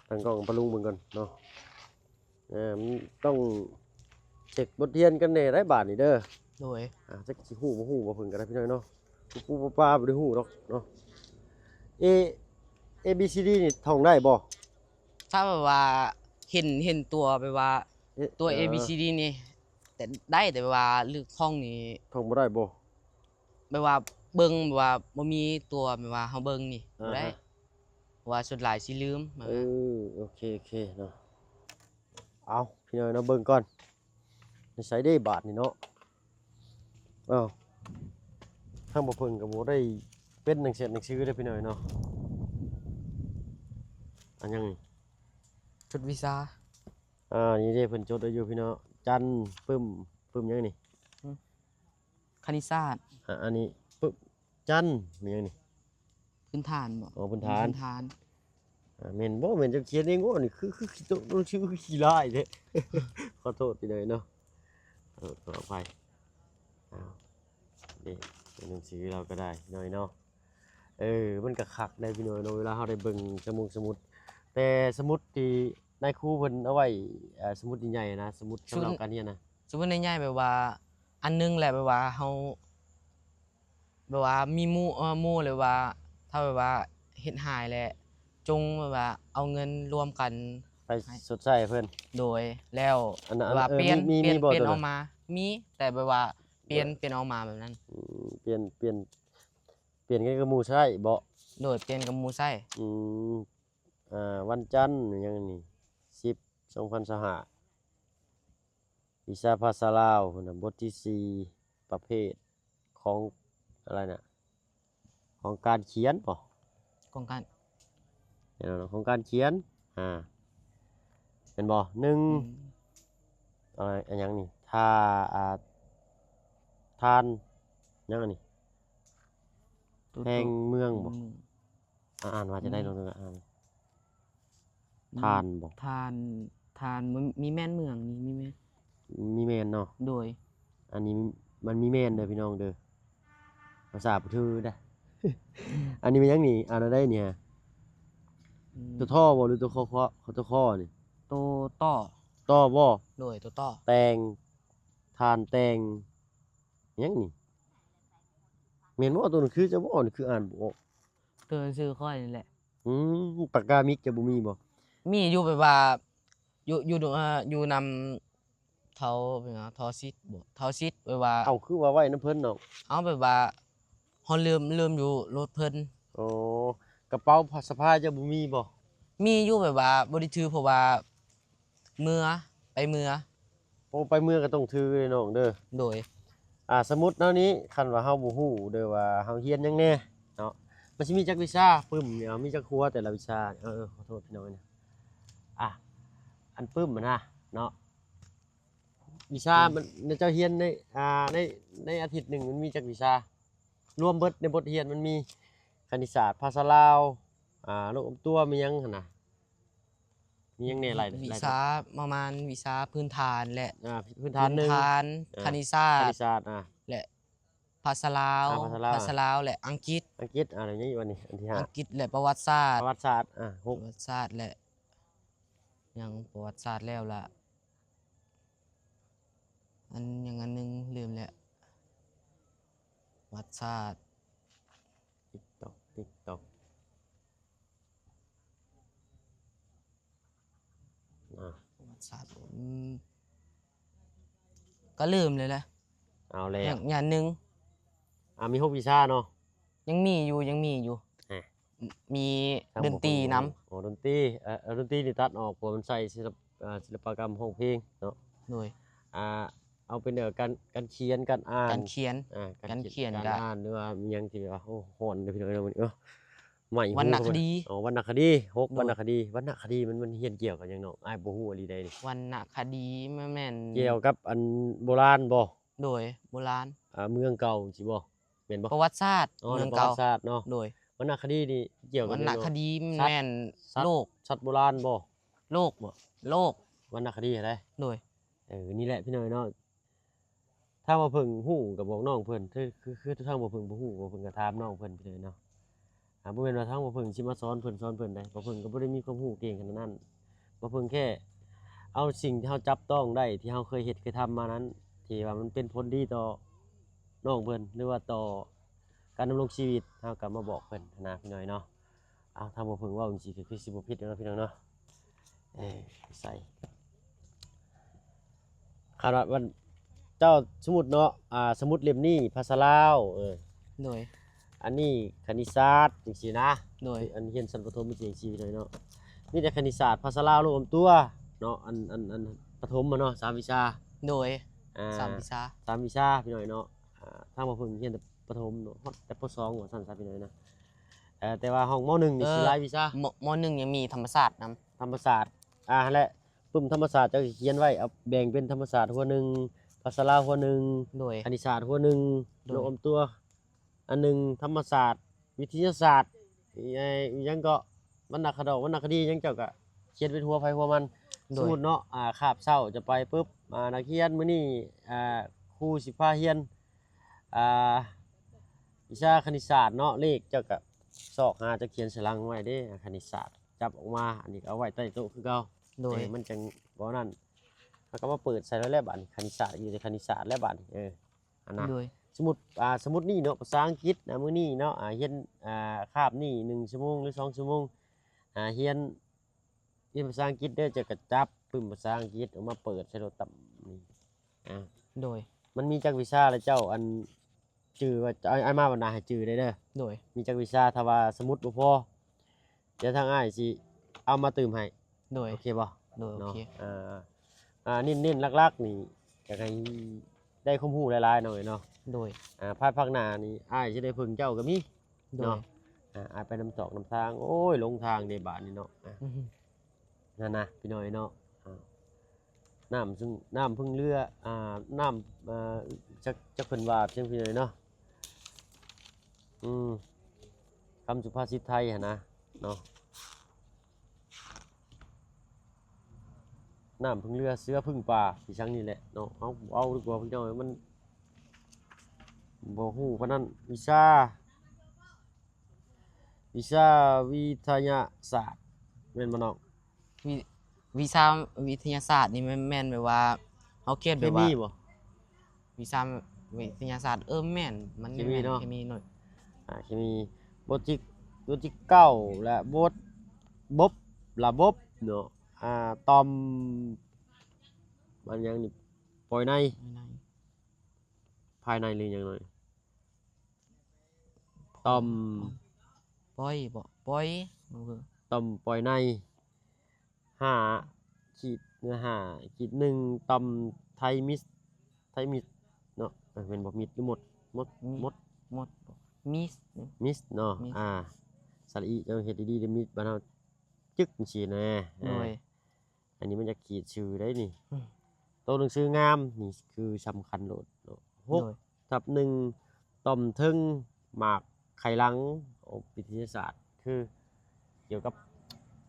ຕັ້ງກ້ອງປະລຸງເບິ່ງກ່ອນເນາະ. ເອີ ມັນຕ້ອງເຊັກບົດຮຽນກັນແດ່ໄດ໋ບາດນີ້ເດີ. ໂດຍ. ອ່າ ຈັກຊິຮູ້ບໍ່ຮູ້ບໍ່ເພິ່ງກໍໄດ້ພີ່ນ້ອງເນາະ. ປູ່ໆ ປ້າໆ ບໍ່ໄດ້ຮູ້ດອກເນາະ. ເອ ເອ ບີ ຊີ ດີ ນີ້ທ່ອງໄດ້ບໍ່? ຖ້າແບບວ່າເຫັນ ເຫັນຕົວແບບວ່າ ເອ ຕົວ ເອີ ເອ ບີ ຊີ ດີ ນີ້ ແຕ່ໄດ້ ແຕ່ແບບວ່າເລື່ອງທ່ອງນີ້ ທ່ອງບໍ່ໄດ້ບໍ່? ແບບວ່າເບິ່ງ ແບບວ່າບໍ່ມີຕົວ ແບບວ່າເຮົາເບິ່ງນີ້ ອ່າ ບໍ່ໄດ້ ເພາະວ່າສ່ວນຫຼາຍຊິລືມ. ເອີ ໂອເຄ ໂອເຄເນາະ. ເອົາ ພີ່ນ້ອງເນາະ ເບິ່ງກ່ອນ ໃນໃສເດ້ບາດນີ້ເນາະ. ເອົ້າ ທາງບໍ່ເພິ່ງກໍບໍ່ໄດ້ເປັນໜັງສື ໜັງສືເດ້ພີ່ນ້ອງເນາະ. ອັນຫຍັງນີ້? ຊຸດວິຊາ. ອ່າ ນີ້ເດ້ ເພິ່ນຈົດໄວ້ຢູ່ພີ່ນ້ອງ. ຈັນ ປຶ້ມ ປຶ້ມຫຍັງນີ້? ອືມ ຄະນິດສາດ. ອ່າ ອັນນີ້ປຶ້ມ ຈັນ ແມ່ນຫຍັງນີ້? ພື້ນຖານບໍ? ອໍ ພື້ນຖານ ພື້ນຖານ. ອ່າ ແມ່ນບໍ່? ແມ່ນເຈົ້າຂຽນເອງບໍ່ນີ້? ຄື ຄື ຄື ໂຕ ໜັງສືຄືຂີ້ຮ້າຍແທ້. ຂໍໂທດພີ່ນ້ອງເນາະ ເອີ ຂໍອະໄພ. ອ້າວ ເດ້ ໜັງສືລາວກໍໄດ້ພີ່ນ້ອງເນາະ. ເອີ ມັນກໍຄັກໄດ໋ພີ່ນ້ອງເນາະ ເວລາເຮົາໄດ້ເບິ່ງສະມົງສະໝຸດ. ແຕ່ສະໝຸດທີ່ນາຍຄູເພິ່ນເອົາໄວ້ ເອີ ສະໝຸດໃຫຍ່ໆນະ ສະໝຸດສຳລັບການຮຽນນະ ສະໝຸດໃຫຍ່ໆ ແບບວ່າອັນໜຶ່ງແຫຼະ ແບບວ່າເຮົາ ແບບວ່າມີໝູ່ ເອີ ໝູ່ ຫຼືວ່າຖ້າແບບວ່າເຮັດຮ້າຍແລ້ວ ຈົ່ງແບບວ່າເອົາເງິນລວມກັນໄປຊົດໃຊ້ໃຫ້ເພິ່ນ. ໂດຍ. ແລ້ວ ອັນນັ້ນ ແບບວ່າ ເອີ ປ່ຽນ ມີ ມີ ປ່ຽນ ມີບໍ່ ປ່ຽນ ໂຕນັ້ນ ອອກມາ ມີ ແຕ່ແບບວ່າປ່ຽນ ແບບ ປ່ຽນອອກມາແບບນັ້ນ. ອືມ ປ່ຽນ ປ່ຽນ ປ່ຽນກັນກັບໝູ່ໃຊ້ບໍ? ໂດຍ ປ່ຽນກັບໝູ່ໃຊ້. ອືມ ອ່າ ວັນຈັນ ຫຍັງນີ້ ສິບ ສອງພັນຊາວຫ້າ ວິຊາພາສາລາວພຸ້ນນະ ບົດທີສີ່ ປະເພດຂອງ ອະໄລນະ ຂອງການຂຽນບໍ? ຂອງການ ແມ່ນແລ້ວເນາະ ຂອງການຂຽນ. ອ່າ ແມ່ນບໍ່? ໜຶ່ງ ອືມ ອາ ຫຍັງນີ້ ທ່າ ອ່າ ທ່ານ ຫຍັງອັນນີ້? ແຫ່ງເມືອງບໍ? ແຫ່ງເມືອງ. ອ່າ ອ່ານວ່າຈັ່ງໃດ? ອືມ ລອງດູ ອ່ານ ອືມ ທ່ານບໍ? ທ່ານ ທ່ານ ມີແມ່ນເມືອງນີ້ ມີແມ່ນ ມີແມ່ນເນາະ. ໂດຍ. ອັນນີ້ມັນມີແມ່ນເດີພີ່ນ້ອງເດີ ພາສາປະເທດເດີ. ອັນນີ້ແມ່ນຫຍັງນີ້? ອ່ານວ່າໃດນີ້? ອືມ ຕົວທໍບໍ ຫຼືຕົວຄໍ? ຕົວຄໍນີ້ ໂຕຕໍ່ ຕໍ່ບໍ? ໂດຍ ໂຕຕໍ່. ແຕ່ງ ທ່ານແຕ່ງ ຫຍັງນີ້? ແມ່ນບໍ່? ຕົວໜັງສືເຈົ້າບໍ່? ນີ້ຄືອ່ານບໍ່ອອກ. ຕົວໜັງສືຂ້ອຍນີ້ແຫຼະ. ອືມ ປາກກາມິກເຈົ້າບໍ່ມີບໍ່? ມີຢູ່ ແບບວ່າ ຢູ່ ຢູ່ ເອີ ຢູ່ນຳເຖົ້າ ເປັນຫຍັງ ເຖົ້າຊິດບໍ? ເຖົ້າຊິດ ແບບວ່າ ເອົາ ຄືວ່າໄວ້ນຳເພິ່ນເນາະ? ເອົາ ແບບວ່າ ເຮົາລືມ ລືມຢູ່ລົດເພິ່ນ. ໂອ້ ກະເປົາສະພາຍເຈົ້າບໍ່ມີບໍ່? ມີຢູ່ ແບບວ່າບໍ່ໄດ້ຖື ເພາະວ່າເມືອ ໄປເມືອ. ໂອ້ ໄປເມືອກໍຕ້ອງຖືເດ້ນ້ອງເດີ. ໂດຍ. ອ່າ ສົມມຸດແນວນີ້ ຄັນວ່າເຮົາບໍ່ຮູ້ເດີວ່າເຮົາຮຽນຫຍັງແດ່ເນາະ ມັນຊິມີຈັກວິຊາ ປຶ້ມນີ້ ເອົາ ມີຈັກຫົວແຕ່ລະວິຊາ ເອີ ຂໍໂທດພີ່ນ້ອງເອີຍ ອ່າ ອັນປຶ້ມຫັ້ນນະເນາະ ວິຊາ ປຶ້ມ ມັນ ເຈົ້າຮຽນໃນ ອ່າ ໃນ ໃນອາທິດໜຶ່ງມັນມີຈັກວິຊາ? ລວມເບິດໃນບົດຮຽນມັນມີຄະນິດສາດ, ພາສາລາວ, ອ່າ ໂລກອອມຕົວ ມີຫຍັງຫັ້ນນະ? ມີຫຍັງແດ່? ຫຼາຍ ວິຊາ ປະມານວິຊາພື້ນຖານແຫຼະ ອ່າ ພື້ນຖານໜຶ່ງ ພື້ນຖານ ອ່າ ຄະນິດສາດ ຄະນິດສາດ ອ່າ ແລະ ພາສາລາວ ອ່າ ພາສາລາວ ພາສາລາວ ແລະ ອັງກິດ ອັງກິດ ອ່າ ແລ້ວຫຍັງອີກບັດນີ້? ອັນທີຫ້າ ອັງກິດ ແລະ ປະຫວັດສາດ ປະຫວັດສາດ ອ່າ ຫົກ ປະຫວັດສາດ ແລະ ຫຍັງ? ປະຫວັດສາດແລ້ວລະ ອັນຫຍັງອັນໜຶ່ງ ລືມແລ້ວ ປະຫວັດສາດ ຕິກຕອກ ຕິກຕອກ ອ່າ ປະຫວັດສາດ ອືມ ກໍລືມເລີຍແຫຼະ ເອົາແລ້ວ ຍັງ ຍັງໜຶ່ງ ອ່າ ມີຫົກວິຊາເນາະ ຍັງມີຢູ່ ຍັງມີຢູ່ ອ່າ ມີດົນຕີນຳ ໂອ້ ດົນຕີ ເອີ ດົນຕີນີ້ຕັດອອກ ເພາະວ່າມັນໃສ່ສິລະ ອ່າ ສິລະປະກຳຮ້ອງເພງເນາະ ໂດຍ ອ່າ ເອົາເປັນ ເອີ ການ ການຂຽນ ການອ່ານ ການຂຽນ ອ່າ ການຂຽນ ການຂຽນ ການ ການ ອ່ານ ຫຼືວ່າມີຫຍັງທີ່ແບບວ່າ ໂອ້ ຮ້ອນເດີພີ່ນ້ອງເອີຍ ມື້ນີ້ ເອີ ໄໝ້ຫູ ວັນນະຄະດີ ອໍ ວັນນະຄະດີ ຫົກ ໂດຍ ວັນນະຄະດີ ວັນນະຄະດີມັນ ມັນຮຽນກ່ຽວກັບຫຍັງນ້ອງ? ອ້າຍບໍ່ຮູ້ອີ່ຫຼີໃດນີ້ ວັນນະຄະດີ ມັນແມ່ນ ກ່ຽວກັບອັນໂບລານບໍ່? ໂດຍ ໂບລານ ອ່າ ເມືອງເກົ່າຈັ່ງຊີ້ບໍ່? ແມ່ນບໍ່? ປະຫວັດສາດ ອໍ ເມືອງເກົ່າ ປະຫວັດສາດເນາະ ໂດຍ ວັນນະຄະດີນີ້ກ່ຽວກັບຫຍັງ? ວັນນະຄະດີ ສັດ ແມ່ນ ສັດ ໂລກ ສັດໂບລານບໍ່? ໂລກບໍ່? ໂລກ ວັນນະຄະດີຫັ້ນໃດ ໂດຍ ເອີ ນີ້ແຫຼະພີ່ນ້ອງເນາະ ທາງບ່າວເຜິ້ງຮູ້ກໍບອກນ້ອງເພິ່ນ ຄື ຄື ຄືທາງບ່າວເຜິ້ງບໍ່ຮູ້ ບ່າວເຜິ້ງກໍຖາມນ້ອງເພິ່ນພີ່ນ້ອງເນາະ ອ່າ ບໍ່ແມ່ນວ່າທາງບ່າວເຜິ້ງຊິມາສອນເພິ່ນ ສອນເພິ່ນໃດ ບ່າວເຜິ້ງກໍບໍ່ໄດ້ມີຄວາມຮູ້ເກັ່ງຂະໜາດນັ້ນ ບ່າວເຜິ້ງແຄ່ເອົາສິ່ງທີ່ເຮົາຈັບຕ້ອງໄດ້ ທີ່ເຮົາເຄີຍເຮັດເຄີຍທຳມານັ້ນ ທີ່ວ່າມັນເປັນຜົນດີຕໍ່ນ້ອງເພິ່ນ ຫຼືວ່າຕໍ່ການດຳລົງຊີວິດ ເຮົາກໍມາບອກເພິ່ນຫັ້ນນະພີ່ນ້ອງເນາະ ເອົາ ທາງບ່າວເຜິ້ງເວົ້າຈັ່ງຊີ້ກໍຄືຊິບໍ່ຜິດດອກເນາະພີ່ນ້ອງເນາະ ເອີ ໃສ່ ຄັນວ່າ ເຈົ້າ ສົມມຸດເນາະ ອ່າ ສະໝຸດເຫຼັ້ມນີ້ພາສາລາວ ເອີ ໂດຍ ອັນນີ້ຄະນິດສາດ ຈັ່ງຊີ້ນະ ໂດຍ ອັນຮຽນຊັ້ນປະຖົມມັນຊິຈັ່ງຊີ້ເນາະ ມີແຕ່ຄະນິດສາດ ພາສາລາວ ໂລກອອມຕົວເນາະ ອັນ ອັນ ອັນປະຖົມຫັ້ນເນາະ ສາມວິຊາ ໂດຍ ອ່າ ສາມວິຊາ ສາມວິຊາພີ່ນ້ອງເນາະ ອ່າ ທາງບ່າວເຜິ້ງຮຽນແຕ່ປະຖົມເນາະ ຮອດແຕ່ ປ.ສອງ ວ່າຊັ້ນຊະພີ່ນ້ອງເນາະ ເອີ ແຕ່ວ່າຫ້ອງ ມ.ໜຶ່ງ ນີ້ ເອີ ຊິຫຼາຍວິຊາ ມ. ມ.ໜຶ່ງ ຍັງມີທຳມະສາດນຳ ທຳມະສາດ ອ່າ ຫັ້ນແຫຼະ ປຶ້ມທຳມະສາດເຈົ້າຊິຂຽນໄວ້ ເອົາແບ່ງເປັນທຳມະສາດຫົວໜຶ່ງ ພາສາລາວຫົວໜຶ່ງ ໂດຍ ຄະນິດສາດຫົວໜຶ່ງ ໂດຍ ໂລກອອມຕົວອັນໜຶ່ງ ທຳມະສາດ ວິທະຍາສາດ ອີ ອີຫຍັງເກາະ ວັນນະຄະດອກ ວັນນະຄະດີຫຍັງ ເຈົ້າກະຂຽນເປັນຫົວໃຜຫົວມັນ ໂດຍ ສົມມຸດເນາະ ອ່າ ຄາບເຊົ້າຈະໄປປຶບ ອ່າ ນັກຮຽນມື້ນີ້ ອ່າ ຄູຊິພາຮຽນ ອ່າ ວິຊາຄະນິດສາດເນາະ ເລກ ເຈົ້າກະຊອກຫາ ເຈົ້າຂຽນໃສ່ຫຼັງໄວ້ເດ້ ຄະນິດສາດ ຈັບອອກມາ ອັນນີ້ກໍເອົາໄວ້ໃຕ້ໂຕະຄືເກົ່າ ໂດຍ ເອີ ມັນຈັ່ງບໍ່ນັ້ນ ເຮົາກໍມາເປີດໃສ່ແລ້ວແຫຼະບາດນີ້ ຄະນິດສາດ ຢູ່ແຕ່ຄະນິດສາດແລ້ວບາດນີ້ ເອີ ອັນນະ ໂດຍ ສົມມຸດ ອ່າ ສົມມຸດນີ້ເນາະ ພາສາອັງກິດ ອ່າ ມື້ນີ້ເນາະ ອ່າ ຮຽນ ອ່າ ຄາບນີ້ໜຶ່ງຊົ່ວໂມງ ຫຼື ສອງຊົ່ວໂມງ ອ່າ ຮຽນ ຮຽນພາສາອັງກິດເດີ ເຈົ້າກໍຈັບປຶ້ມພາສາອັງກິດອອກມາເປີດໃສ່ໂລດ ຕຳນີ້ ອ່າ ໂດຍ ມັນມີຈັກວິຊາລະເຈົ້າ ອັນ ຈື່ວ່າ ອ້າຍ ອ້າຍມາບັນດາໃຫ້ຈື່ໄດ້ເດີ ໂດຍ ມີຈັກວິຊາ ຖ້າວ່າສົມມຸດບໍ່ພໍ ດຽວທາງອ້າຍຊິເອົາມາຕື່ມໃຫ້ ໂດຍ ໂອເຄບໍ່? ໂດຍ ເນາະ ໂອເຄ ອ່າ ອ່າ ເນັ້ນໆ ຫຼັກໆ ນີ້ ຢາກໃຫ້ໄດ້ຄວາມຮູ້ຫຼາຍໆ ເນາະ ເອີຍເນາະ ໂດຍ ອ່າ ພາຍພາກໜ້ານີ້ ອ້າຍຊິໄດ້ເພິ່ງເຈົ້າກໍມີ ໂດຍ ເນາະ ອ່າ ອ້າຍໄປນຳຕອກນຳທາງ ໂອ້ຍ ຫຼົງທາງເດ້ບາດນີ້ເນາະ ອ່າ ອືຮຶ ນັ້ນນະ ພີ່ນ້ອງເອີຍເນາະ ອ່າ ນ້ຳເຊິ່ງ ນ້ຳເພິ່ງເຮືອ ອ່າ ນ້ຳ ອ່າ ຈັກ ຈັກເພິ່ນວ່າຈັ່ງ ພີ່ນ້ອງເອີຍເນາະ ອືມ ຄຳສຸພາສິດໄທຫັ້ນນະເນາະ ນ້ຳເພິ່ງເຮືອ ເສືອເພິ່ງປ່າ ອີຫຍັງນີ້ແຫຼະເນາະ ເອົາ ເອົາດີກວ່າ ພີ່ນ້ອງເອີຍ ມັນບໍ່ຮູ້ປານນັ້ນ ວິຊາ ວິຊາວິທະຍາສາດ ແມ່ນບໍ່ນ້ອງ? ວິ ວິຊາວິທະຍາສາດນີ້ແມ່ນ ແມ່ນແບບວ່າເຮົາຂຽນແບບວ່າ ເຄມີບໍ່? ວິຊາວິທະຍາສາດ ເອີ ແມ່ນ ມັນ ເຄມີເນາະ ເຄມີເນາະ ອ່າ ເຄມີ ບົດທີ ບົດທີເກົ້າ ແລະ ບົດບົບ ລະບົບເນາະ ອ່າ ຕ່ອມ ມັນຫຍັງນີ້ ປອຍໃນ ພາຍໃນ ຫຼືຫຍັງໜ້ອຍ ຕ່ອມ ປອຍ ບໍ່ ປອຍ ຕ່ອມປອຍໃນ ຫ້າ ຂີດ ຫ້າຂີດໜຶ່ງ ຕ່ອມໄທມິດ ໄທມິດເນາະ ແມ່ນບໍ່? ມິດ ຫຼື ມົດ? ມົດ ມິດ ມົດ ມິດ ມິດເນາະ ມິດ ອ່າ ສະຫຼະອີ ເຈົ້າເຮັດດີໆເດີ ມິດ ບ້ານເຮົາ ຈຶກ ຈັ່ງຊີ້ນະ ໂດຍ ອັນນີ້ມັນຢາກຂີດຊື່ໄດ໋ນີ້ ໂຕໜັງສືງາມນີ້ຄືສຳຄັນໂລດເນາະ ຫົກ ໂດຍ ທັບໜຶ່ງ ຕ່ອມເທິງ ໝາກໄຂ່ຫຼັງ ໂອ ວິທະຍາສາດ ຄືກ່ຽວກັບ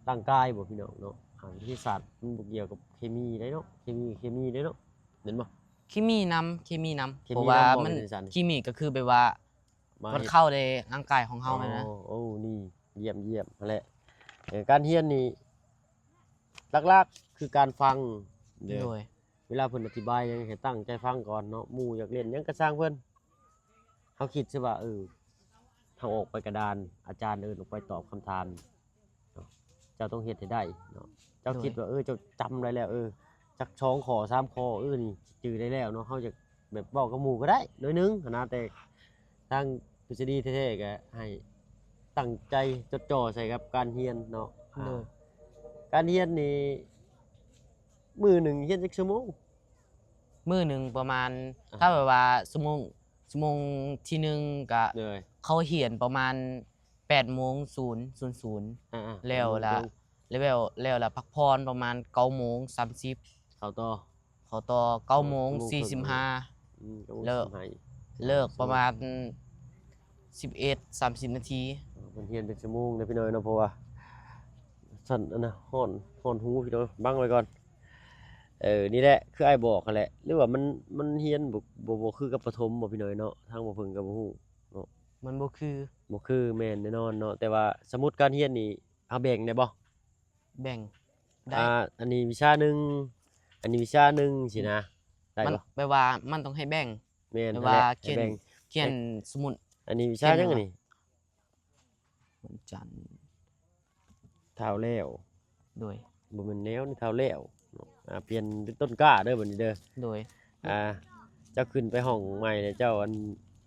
ຮ່າງກາຍບໍ່ພີ່ນ້ອງເນາະ ອ່າ ວິທະຍາສາດມັນບໍ່ກ່ຽວກັບເຄມີໄດ໋ເນາະ ເຄມີ ເຄມີໄດ໋ເນາະ ແມ່ນບໍ່? ເຄມີນຳ ເຄມີນຳ ເພາະວ່າມັນ ເຄມີກໍຄືແບບວ່າມັນເຂົ້າໃນຮ່າງກາຍຂອງເຮົາຫັ້ນນະ ໂອ້ ນີ້ ຢ້ຽມໆ ຫັ້ນແຫຼະ ເອີ ການຮຽນນີ້ ຫຼັກໆ ຄືການຟັງເດີ ໂດຍ ເວລາເພິ່ນອະທິບາຍຫຍັງໃຫ້ຕັ້ງໃຈຟັງກ່ອນເນາະ ໝູ່ຢາກຫຼິ້ນຫຍັງກໍຊ່າງເພິ່ນ ເຮົາຄິດຊະວ່າ ເອີ ເຮົາອອກໄປກະດານ ອາຈານເອີ້ນອອກໄປຕອບຄຳຖາມ ເຈົ້າຕ້ອງເຮັດໃຫ້ໄດ້ເນາະ ເຈົ້າຄິດວ່າ ເອີ ເຈົ້າຈຳໄດ້ແລ້ວ ເອີ ຈັກສອງຂໍ້ສາມຂໍ້ ເອີ ນີ້ຈື່ໄດ້ແລ້ວເນາະ ເຮົາຢາກແບບເວົ້າກັບໝູ່ກໍໄດ້ໜ້ອຍໜຶ່ງຫັ້ນນະ ແຕ່ທາງທົດສະດີແທ້ໆ ກໍໃຫ້ຕັ້ງໃຈຈົດຈ່ອ ໃສ່ກັບການຮຽນເນາະ ໂດຍ ການຮຽນນີ້ ມື້ໜຶ່ງຮຽນຈັກຊົ່ວໂມງ? ມື້ໜຶ່ງປະມານ ອ່າ ຖ້າແບບວ່າຊົ່ວໂມງ ຊົ່ວໂມງທີໜຶ່ງກະ ໂດຍ ເຂົາຮຽນປະມານແປດໂມງສູນສູນສູນ ອ່າໆ ແລ້ວລະ ແລ້ວລະ ແລ້ວລະພັກຜ່ອນປະມານເກົ້າໂມງສາມສິບ ເຂົ້າຕໍ່ ເຂົ້າຕໍ່ເກົ້າໂມງສີ່ສິບຫ້າ ອືມ ເລີກ ເລີກປະມານສິບເອັດສາມສິບນາທີ ເພິ່ນຮຽນເປັນຊົ່ວໂມງເດີພີ່ນ້ອງເນາະ ເພາະວ່າຊັ້ນ ອັນນະ ຮ້ອນ ຮ້ອນຫູພີ່ນ້ອງ ບັງໄວ້ກ່ອນ ເອີ ນີ້ແຫຼະ ຄືອ້າຍບອກຫັ້ນແຫຼະ ຫຼືວ່າມັນ ມັນຮຽນບໍ່ ບໍ່ ບໍ່ຄືກັບປະຖົມບໍ່ພີ່ນ້ອງເນາະ ທາງບໍ່ເພິ່ງກໍບໍ່ຮູ້ເນາະ ມັນບໍ່ຄື ບໍ່ຄື ແມ່ນແນ່ນອນເນາະ ແຕ່ວ່າສະໝຸດການຮຽນນີ້ ເຮົາແບ່ງໄດ້ບໍ່? ແບ່ງໄດ້ ອ່າ ອັນນີ້ວິຊາໜຶ່ງ ອັນນີ້ວິຊາໜຶ່ງຊີ້ນະ ໄດ້ບໍ່? ແບບວ່າມັນຕ້ອງໃຫ້ແບ່ງ ແມ່ນ ແບບວ່າຂຽນ ຂຽນສະໝຸດ ອັນນີ້ວິຊາຫຍັງອັນນີ້? ວັນຈັນ ທ້າວແລ້ວ ໂດຍ ບໍ່ແມ່ນແລ້ວນີ້ ທ້າວແລ້ວ ອ່າ ປ່ຽນເປັນຕົ້ນກ້າເດີບັດນີ້ເດີ ໂດຍ ອ່າ ເຈົ້າຂຶ້ນໄປຫ້ອງໃໝ່ແລ້ວ ເຈົ້າ ອັນ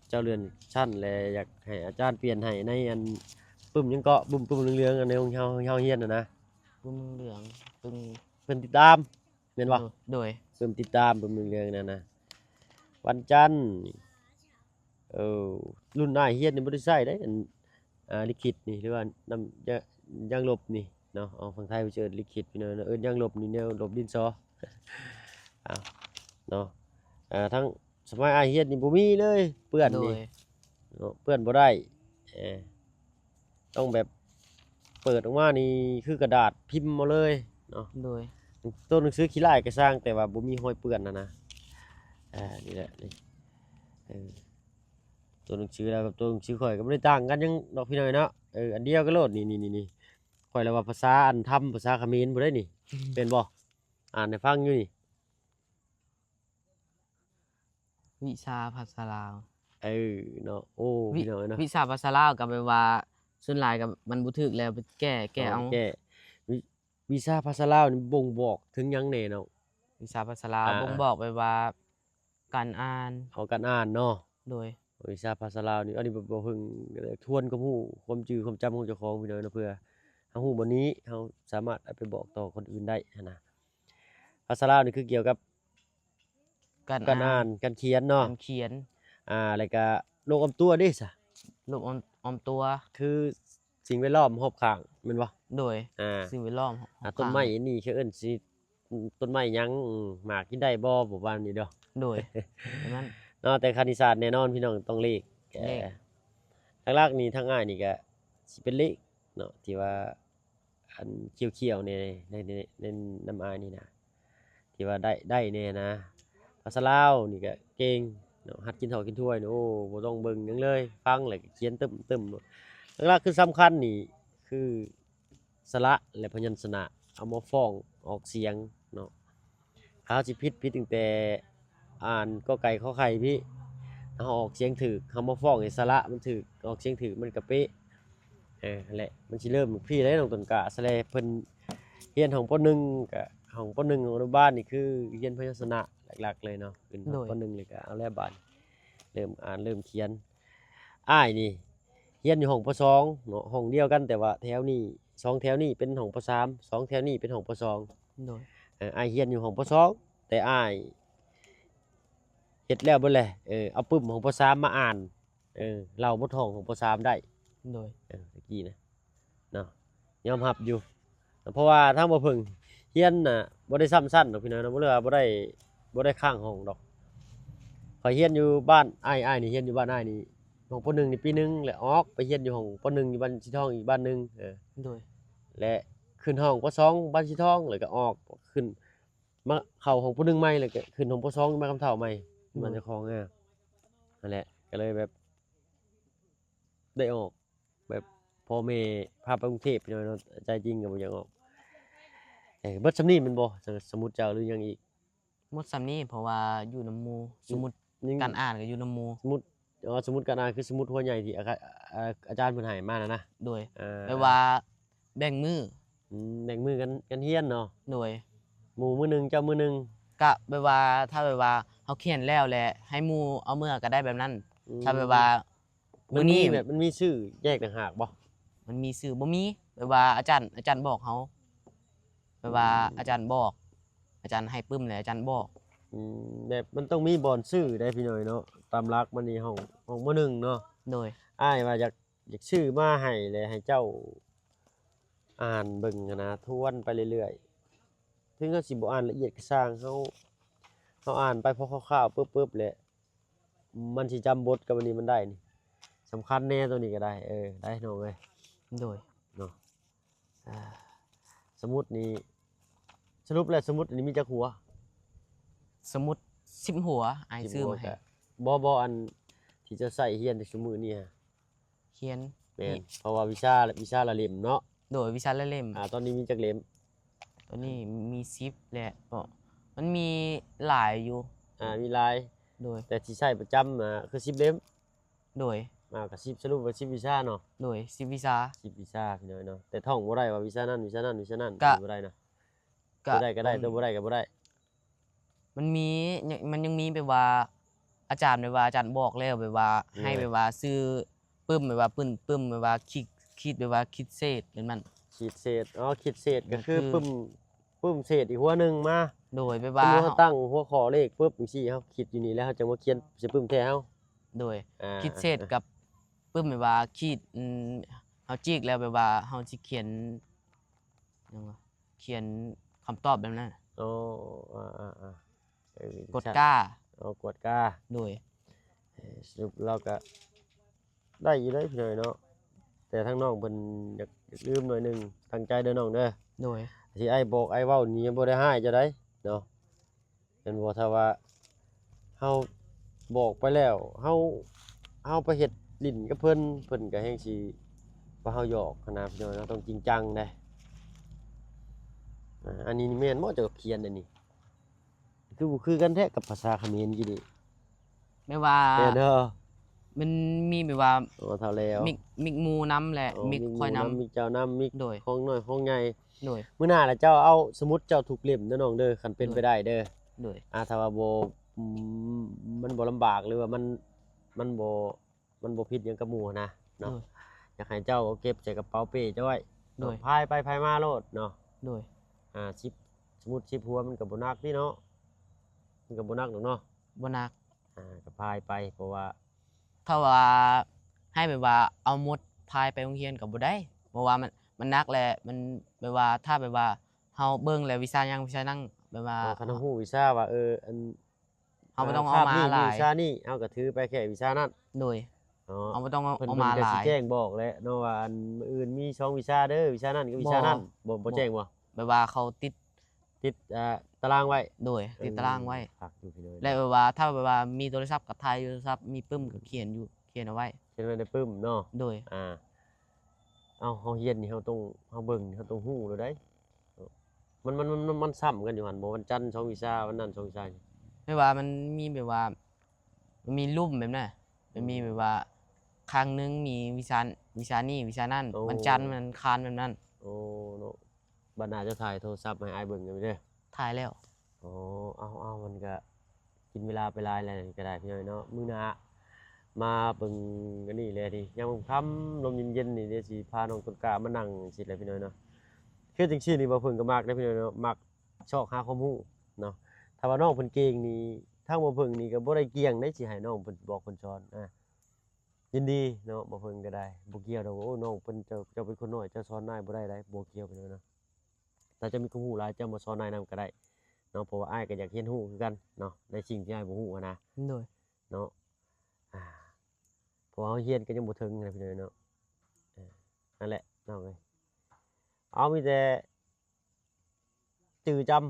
ເຈົ້າເລື່ອນຊັ້ນແລ້ວ ຢາກໃຫ້ອາຈານປ່ຽນໃຫ້ໃນ ອັນ ປຶ້ມຫຍັງເກາະ ປຶ້ມ ປຶ້ມເຫຼືອງໆ ອັນໃນຫ້ອງເຮົາ ເຮົາຮຽນຫັ້ນນະ ປຶ້ມເຫຼືອງ ປຶ້ມ ເພິ່ນຕິດຕາມ ແມ່ນບໍ່? ໂດຍ ໂດຍ ປຶ້ມຕິດຕາມ ປຶ້ມເຫຼືອງໆ ນັ້ນນະ ວັນຈັນ ເອີ ລຸ້ນອ້າຍຮຽນນີ້ບໍ່ໄດ້ໃຊ້ເດ້ ອັນ ອ່າ ລິຂິດນີ້ ຫຼືວ່ານ້ຳ ຢາ ຢາງລົບນີ້ເນາະ ເອົາ ຝັ່ງໄທເພິ່ນເອີ້ນລິຂິດ ພີ່ນ້ອງເນາະ ເອີ້ນຢາງລົບນີ້ ແນວລົບດິນສໍ ເອົາ ເນາະ ອ່າ ທັງສະໄໝອ້າຍຮຽນນີ້ບໍ່ມີເລີຍ ເປື້ອນນີ້ ໂດຍ ເນາະ ເປື້ອນບໍ່ໄດ້ ເອີ ຕ້ອງແບບເປີດອອກມານີ້ຄືກະດາດພິມເອົາເລີຍເນາະ ໂດຍ ໂຕໜັງສືຂີ້ລ້າຍກະຊ່າງ ແຕ່ວ່າບໍ່ມີຮອຍເປື້ອນຫັ້ນນະ ອ່າ ນີ້ແຫຼະ ນີ້ ເອີ ໂຕໜັງສືລາວກັບໂຕໜັງສືຂ້ອຍກໍບໍ່ໄດ້ຕ່າງກັນຫຍັງດອກພີ່ນ້ອງເນາະ ເອີ ອັນດຽວກັນໂລດ ນີ້ໆໆ ຂ້ອຍລະວ່າພາສາອັນທຳ ພາສາຂະເໝນພຸ້ນເດ້ນີ້ ແມ່ນບໍ່? ອ່ານໃຫ້ຟັງຢູ່ນີ້ ວິຊາພາສາລາວ ເອີ ເນາະ ໂອ້ ພີ່ນ້ອງເນາະ ວິຊາພາສາລາວກໍແບບວ່າ ສ່ວນຫຼາຍກໍມັນບໍ່ຖືກແລ້ວ ໄປແກ້ ແກ້ເອົາ ແກ້ ວິ ວິຊາພາສາລາວນີ້ບົ່ງບອກເຖິງຫຍັງແດ່ເນາະ? ວິຊາພາສາລາວ ອ່າ ບົ່ງບອກແບບວ່າ ການອ່ານ ເອົາ ການອ່ານເນາະ ໂດຍ ວິຊາພາສາລາວນີ້ ອັນນີ້ບໍ່ ບໍ່ເພິ່ງ ທວນຄວາມຮູ້ ຄວາມຈື່ ຄວາມຈຳຂອງເຈົ້າຂອງ ພີ່ນ້ອງເນາະ ເພື່ອເຮົາຮູ້ບ່ອນນີ້ ເຮົາສາມາດເອົາໄປບອກຕໍ່ຄົນອື່ນໄດ້ຫັ້ນນະ ພາສາລາວນີ້ຄືກ່ຽວກັບ ການ ການອ່ານ ອ່ານ ການຂຽນເນາະ ການຂຽນ ອ່າ ແລ້ວກະໂລກອ້ອມຕົວເດ້ຊະ ໂລກອ້ອມ ອ້ອມຕົວ ຄືສິ່ງແວດລ້ອມຮອບຂ້າງແມ່ນບໍ່? ໂດຍ ອ່າ ສິ່ງແວດລ້ອມຮອບ ອ່າ ຂ້າງ ຕົ້ນໄມ້ນີ້ເຂົາເອີ້ນຊິ ຕົ້ນໄມ້ຫຍັງ ໝາກກິນໄດ້ບໍ່ ປະມານນີ້ເນາະ ໂດຍ ປະມານນັ້ນ ເນາະ ແຕ່ຄະນິດສາດແນ່ນອນ ພີ່ນ້ອງຕ້ອງເລກ ເລກ ເອີ ຫຼັກໆນີ້ທາງອ້າຍນີ້ກະຊິເປັນເລກເນາະ ທີ່ວ່າ ອັນຂຽວໆແດ່ ໃນ ໃນ ໃນນຳອ້າຍນີ້ນະ ທີ່ວ່າໄດ້ ໄດ້ແດ່ນະ ພາສາລາວນີ້ກະເກັ່ງເນາະ ຫັດກິນຖ້ວຍກິນຖ້ວຍນີ້ ໂອ້ ບໍ່ຕ້ອງເບິ່ງຫຍັງເລີຍ ຟັງແລ້ວກະຂຽນຕຶ້ມໆ ຫຼັກໆຄືສຳຄັນນີ້ຄື ສະຫຼະ ແລະ ພະຍັນຊະນະ ເອົາມາຟ້ອງອອກສຽງເນາະ ຖ້າເຮົາຊິຜິດ ຜິດຕັ້ງແຕ່ອ່ານ ກໍໄກ່ ຂໍໄຂ່ ພີ້ ເຮົາອອກສຽງຖືກ ເຮົາມາຟ້ອງໃຫ້ສະຫຼະມັນຖືກ ອອກສຽງຖືກ ມັນກະເປະ ເອີ ຫັ້ນແຫຼະ ມັນຊິເລີ່ມພີ້ເດ້ ນ້ອງຕົ້ນກ້າ ສະແລ ເພິ່ນຮຽນຫ້ອງ ປໍໜຶ່ງ ກະ ຫ້ອງ ປໍໜຶ່ງ ຂອງອະນຸບານນີ້ ຄືຮຽນພະຍັນຊະນະຫຼັກໆເລີຍເນາະ ຂຶ້ນ ໂດຍ ປໍໜຶ່ງ ແລ້ວກະເອົາແລ້ວບາດນີ້ ເລີ່ມອ່ານ ເລີ່ມຂຽນ ອ້າຍນີ້ຮຽນຢູ່ຫ້ອງ ປໍສອງ ເນາະ ຫ້ອງດຽວກັນ ແຕ່ວ່າແຖວນີ້ ສອງແຖວນີ້ເປັນຫ້ອງ ປໍສາມ ສອງແຖວນີ້ເປັນຫ້ອງ ປໍສອງ ໂດຍ ເອີ ອ້າຍຮຽນຢູ່ຫ້ອງ ປໍສອງ ແຕ່ອ້າຍ ເຮັດແລ້ວເບິດແຫຼະ ເອີ ເອົາປຶ້ມຂອງ ປ.ສາມ ມາອ່ານ ເອີ ເລົ່າບົດຮ້ອງຂອງ ປ.ສາມ ໄດ້ ໂດຍ ເອີ ຕະກີ້ນະ ເນາະ ຍອມຮັບຢູ່ ເພາະວ່າທາງບໍ່ເພິ່ງຮຽນນະ ບໍ່ໄດ້ຊ້ຳຊັ້ນດອກພີ່ນ້ອງເນາະ ບໍ່ ຫຼືວ່າບໍ່ໄດ້ ບໍ່ໄດ້ຄ້າງຫ້ອງດອກ. ຂ້ອຍຮຽນຢູ່ບ້ານອ້າຍ ອ້າຍນີ້ຮຽນຢູ່ບ້ານອ້າຍນີ້ ຫ້ອງ ປ.ໜຶ່ງ ນີ້ປີໜຶ່ງ ແລ້ວອອກໄປຮຽນຢູ່ຫ້ອງ ປ.ໜຶ່ງ ຢູ່ບ້ານສີທອງ ອີກບ້ານໜຶ່ງ ເອີ ໂດຍ ແລະ ຂຶ້ນຫ້ອງ ປ.ສອງ ບ້ານສີທອງ ແລ້ວກໍອອກ ຂຶ້ນມາເຂົ້າຫ້ອງ ປ.ໜຶ່ງ ໃໝ່ ແລ້ວກໍຂຶ້ນຫ້ອງ ປ.ສອງ ຢູ່ບ້ານຄຳເຖົ້າໃໝ່ ໂດຍ ບ້ານເຈົ້າຂອງ ເອີ ນັ້ນແຫຼະ ກໍເລີຍແບບ ໄດ້ອອກ ແບບພໍ່ແມ່ພາໄປກຸງເທບ ພີ່ນ້ອງເນາະ ໃຈຈິງກໍບໍ່ຢາກອອກ ເອີ ເບິດສ່ຳນີ້ແມ່ນບໍ່? ສະ ສະໝຸດເຈົ້າ ຫຼືຍັງອີກ? ໝົດສ່ຳນີ້ ເພາະວ່າຢູ່ນຳໝູ່ ອືມ ສະໝຸດ ຍັງ ການອ່ານກໍຢູ່ນຳໝູ່ ສະໝຸດ ອໍ ສະໝຸດການອ່ານ ຄືສະໝຸດຫົວໃຫຍ່ທີ່ອາ ອາ ອາຈານເພິ່ນໃຫ້ມານະນະ ໂດຍ ອາ ແບບວ່າແບ່ງມື້ ອືມ ແບ່ງມື້ກັນ ກັນຮຽນເນາະ ໂດຍ ໝູ່ມື້ໜຶ່ງ ເຈົ້າມື້ໜຶ່ງ ກະແບບວ່າ ຖ້າແບບວ່າເຮົາຂຽນແລ້ວ ແລະ ໃຫ້ໝູ່ເອົາເມືອກໍໄດ້ແບບນັ້ນ ອືມ ຖ້າແບບວ່າ ມັນມີ ມື້ນີ້ແບບ ມັນມີຊື່ແຍກຕ່າງຫາກບໍ່? ມັນມີຊື່ ບໍ່ມີ ແບບວ່າອາຈານ ອາຈານບອກເຮົາ ແບບວ່າ ອືມ ອາຈານບອກ ອາຈານໃຫ້ປຶ້ມ ແລ້ວອາຈານບອກ ອືມ ແບບມັນຕ້ອງມີບ່ອນຊື່ໄດ໋ ພີ່ນ້ອງເນາະ ຕາມຫຼັກມັນນີ້ຫ້ອງ ຫ້ອງ ມ.ໜຶ່ງ ເນາະ ໂດຍ ອ້າຍວ່າຢາກ ຢາກຊື້ມາໃຫ້ ແລະ ໃຫ້ເຈົ້າອ່ານເບິ່ງຫັ້ນນະ ທວນໄປເລື້ອຍໆ ເຖິງເຮົາຊິບໍ່ອ່ານລະອຽດກໍຊ່າງ ເຮົາ ເຮົາອ່ານໄປພໍຄ່າວໆ ປຶບໆ ແຫຼະ ມັນຊິຈຳບົດກັບອັນນີ້ມັນໄດ້ນີ້ ສຳຄັນແດ່ໂຕນີ້ກໍໄດ້ ເອີ ໄດ້ນ້ອງເອີຍ ໂດຍ ເນາະ ອ່າ ສະໝຸດນີ້ ສະຫຼຸບແລ້ວສະໝຸດນີ້ມີຈັກຫົວ? ສະໝຸດສິບຫົວ ອ້າຍຊື້ມາໃຫ້ ສິບຫົວກໍ ບໍ່ ບໍ່ ອັນທີ່ເຈົ້າໃຊ້ຮຽນແຕ່ຊຸມື້ນີ້ຫະ? ຮຽນ ແມ່ນ ນີ້ ເພາະວ່າວິຊາ ວິຊາລະເຫຼັ້ມເນາະ ໂດຍ ວິຊາລະເຫຼັ້ມ ອ່າ ຕອນນີ້ມີຈັກເຫຼັ້ມ? ຕອນນີ້ມີສິບແຫຼະ ເພາະມັນມີຫຼາຍຢູ່ ອ່າ ມີຫຼາຍ ໂດຍ ແຕ່ທີ່ໃຊ້ປະຈຳ ອ່າ ຄືສິບເຫຼັ້ມ ໂດຍ ອ່າ ກໍສິບ ສະຫຼຸບວ່າສິບວິຊາເນາະ ໂດຍ ສິບວິຊາ ສິບວິຊາ ພີ່ນ້ອງເນາະ ແຕ່ທ່ອງບໍ່ໄດ້ວ່າວິຊານັ້ນ ວິຊານັ້ນ ວິຊານັ້ນ ກະ ບໍ່ໄດ້ນະ ກະ ຕົວໃດກໍໄດ້ ຕົວບໍ່ໄດ້ກໍບໍ່ໄດ້ ມັນມີ ຍັງ ມັນຍັງມີແບບວ່າ ອາຈານແບບວ່າ ອາຈານບອກແລ້ວແບບວ່າ ໂດຍ ໃຫ້ແບບວ່າຊື້ປຶ້ມ ແບບວ່າປຶ້ມ ປຶ້ມແບບວ່າຂີດ ຂີດແບບວ່າຂີດເສດແບບນັ້ນ ຂີດເສດ ອໍ ຂີດເສດກໍຄື ກໍຄືປຶ້ມ ປຶ້ມເສດອີກຫົວໜຶ່ງມາ ໂດຍ ແບບວ່າ ສົມມຸດເຮົາຕັ້ງຫົວຂໍ້ເລກປຶບຈັ່ງຊີ້ ເຮົາຂີດຢູ່ນີ້ແລ້ວ ເຮົາຈະມາຂຽນໃສ່ປຶ້ມແທ້ເຮົາ ໂດຍ ອ່າ ຂີດເສດກັບປຶ້ມແບບວ່າຂີດ ອືມ ເຮົາຈີກແລ້ວແບບວ່າເຮົາຊິຂຽນ ຫຍັງວະ ຂຽນຄຳຕອບແບບນັ້ນ ໂອ້ ອ່າໆໆ ເອີ ກວດກາ ອໍ ກວດກາ ໂດຍ ເອີ ສະຫຼຸບແລ້ວກໍໄດ້ຢູ່ເດ້ພີ່ນ້ອງເນາະ ແຕ່ທາງນ້ອງເພິ່ນຢາກ ຢາກລືມໜ້ອຍໜຶ່ງ ຕັ້ງໃຈເດີນ້ອງເດີ ໂດຍ ທີ່ອ້າຍບອກອ້າຍເວົ້ານີ້ຍັງບໍ່ໄດ້ຮ້າຍເຈົ້າໃດເນາະ ແມ່ນບໍ່? ຖ້າວ່າເຮົາບອກໄປແລ້ວ ເຮົາ ເຮົາໄປເຮັດຫຼິ້ນກັບເພິ່ນ ເພິ່ນກໍແຮ່ງຊິວ່າເຮົາຫຍອກຫັ້ນນະ ພີ່ນ້ອງເນາະ ຕ້ອງຈິງຈັງເດ້ ອ່າ ອັນນີ້ນີ້ແມ່ນບໍ່ ເຈົ້າຂຽນອັນນີ້ ຄືບໍ່ຄືກັນແທ້ກັບພາສາຂະເໝນກີ້ນີ້ ແບບວ່າ ແມ່ນເດີ ມັນມີແບບວ່າ ໂອ້ ເຖົ້າແລ້ວ ມິກ ມິກໝູ່ນຳ ແລະ ໂອ້ ມິກຂ້ອຍນຳ ມິກໝູ່ນຳ ມິກເຈົ້ານຳ ມິກ ໂດຍ ຂອງນ້ອຍຂອງໃຫຍ່ ໂດຍ ມື້ໜ້າລະເຈົ້າເອົາສະໝຸດເຈົ້າທຸກເຫຼັ້ມເດີນ້ອງເດີ ຄັນເປັນໄປໄດ້ເດີ ໂດຍ ອ່າ ຖ້າວ່າບໍ່ ອືມ ມັນບໍ່ລຳບາກ ຫຼືວ່າມັນ ມັນບໍ່ ມັນບໍ່ຜິດຫຍັງກັບໝູ່ຫັ້ນນະເນາະ ໂດຍ ຢາກໃຫ້ເຈົ້າເກັບໃສ່ກະເປົາເປ້ເຈົ້າໄວ້ ໂດຍ ພາຍໄປພາຍມາໂລດເນາະ ໂດຍ ອ່າ ສິບ ສະໝຸດສິບຫົວມັນກໍບໍ່ໜັກຕິເນາະ ມັນກໍບໍ່ໜັກດອກເນາະ ບໍ່ໜັກ ອ່າ ກໍພາຍໄປ ເພາະວ່າ ຖ້າວ່າໃຫ້ແບບວ່າເອົາໝົດພາຍໄປໂຮງຮຽນກໍບໍ່ໄດ້ ເພາະວ່າມັນ ມັນໜັກ ແລະ ມັນແບບວ່າ ຖ້າແບບວ່າເຮົາເບິ່ງແລ້ວວິຊາຫຍັງ ວິຊານັ້ນ ແບບວ່າ ເອີ ຄັນເຮົາຮູ້ວິຊາວ່າ ເອີ ອັນ ເຮົາບໍ່ຕ້ອງເອົາມາຫຼາຍ ຄາບນີ້ມີວິຊານີ້ ເຮົາກໍຖືໄປແຄ່ວິຊານັ້ນ ໂດຍ ເນາະ ເຮົາບໍ່ຕ້ອງເອົາ ເພິ່ນ ມາຫຼາຍ ເພິ່ນກໍຊິແຈ້ງບອກແຫຼະເນາະ ວ່າອັນມື້ອື່ນມີສອງວິຊາເດີ ວິຊານັ້ນກັບວິຊານັ້ນ ບໍ່ ບໍ່ ບໍ່ແຈ້ງບໍ່? ແບບວ່າເຂົາຕິດ ຕິດ ອ່າ ຕາລາງໄວ້ ໂດຍ ເອີ ຕິດຕາລາງໄວ້ ຄັກຢູ່ພີ່ນ້ອງ ແລະ ແບບວ່າ ຖ້າແບບວ່າມີໂທລະສັບກໍຖ່າຍຢູ່ໂທລະສັບ ມີປຶ້ມກໍຂຽນຢູ່ ຂຽນເອົາໄວ້ ຂຽນໄວ້ໃນປຶ້ມເນາະ ໂດຍ ອ່າ ເອົາ ເຮົາຮຽນນີ້ເຮົາຕ້ອງ ເຮົາເບິ່ງນີ້ເຮົາຕ້ອງຮູ້ໂລດໃດ ມັນ ມັນ ມັນ ມັນຊ້ຳກັນຢູ່ຫັ້ນບໍ່? ວັນຈັນສອງວິຊາ ວັນນັ້ນສອງວິຊາ ແບບວ່າມັນມີແບບວ່າ ມັນມີລຸ່ມແບບນັ້ນ ມັນມີແບບວ່າ ອືມ ຄັ້ງໜຶ່ງມີວິຊາ ວິຊານີ້ ວິຊານັ້ນ ໂອ້ ວັນຈັນ ວັນອັງຄານ ແບບນັ້ນ ໂອ້ ເນາະ ບັດໜ້າເຈົ້າຖ່າຍໂທລະສັບມາໃຫ້ອ້າຍເບິ່ງເດີ ຖ່າຍແລ້ວ ອໍ ເອົາໆ ມັນກະກິນເວລາໄປຫຼາຍແລ້ວນີ້ກໍໄດ້ພີ່ນ້ອງເນາະ ມື້ໜ້າມາເບິ່ງອັນນີ້ແຫຼະນີ້ ຍາມຄ່ຳໆ ລົມເຢັນໆ ນີ້ ດຽວຊິພານ້ອງຕົ້ນກ້າມານັ່ງຊີ້ແຫຼະພີ່ນ້ອງເນາະ ຄືຈັ່ງຊີ້ນີ້ ບ່າວເພິ່ງກໍມັກເດ້ພີ່ນ້ອງເນາະ ມັກຊອກຫາຄວາມຮູ້ເນາະ ຖ້າວ່ານ້ອງເພິ່ນເກັ່ງນີ້ ທາງບໍ່ເພິ່ງນີ້ກໍບໍ່ໄດ້ກ່ຽງໄດ໋ ຊິໃຫ້ນ້ອງເພິ່ນບອກເພິ່ນສອນ ອາ ຍິນດີເນາະ ບໍ່ເພິ່ງກໍໄດ້ ບໍ່ກ່ຽວດອກ ໂອ້ ນ້ອງເພິ່ນ ເຈົ້າ ເຈົ້າເປັນຄົນນ້ອຍ ເຈົ້າສອນນາຍບໍ່ໄດ້ໄດ໋ ບໍ່ກ່ຽວ ພີ່ນ້ອງເນາະ. ຖ້າເຈົ້າມີຄວາມຮູ້ຫຼາຍ ເຈົ້າມາສອນອ້າຍນຳກໍໄດ້ເນາະ ເພາະວ່າອ້າຍກໍຢາກຮຽນຮູ້ຄືກັນເນາະ ໃນສິ່ງທີ່ອ້າຍບໍ່ຮູ້ຫັ້ນນະ ໂດຍ ເນາະ ອາ ເພາະວ່າເຮົາຮຽນກໍຍັງບໍ່ເຖິງນະ ພີ່ນ້ອງເນາະ ເອີ ນັ້ນແຫຼະນ້ອງເອີຍ ເອົາ ມີແຕ່ຈື່ຈຳ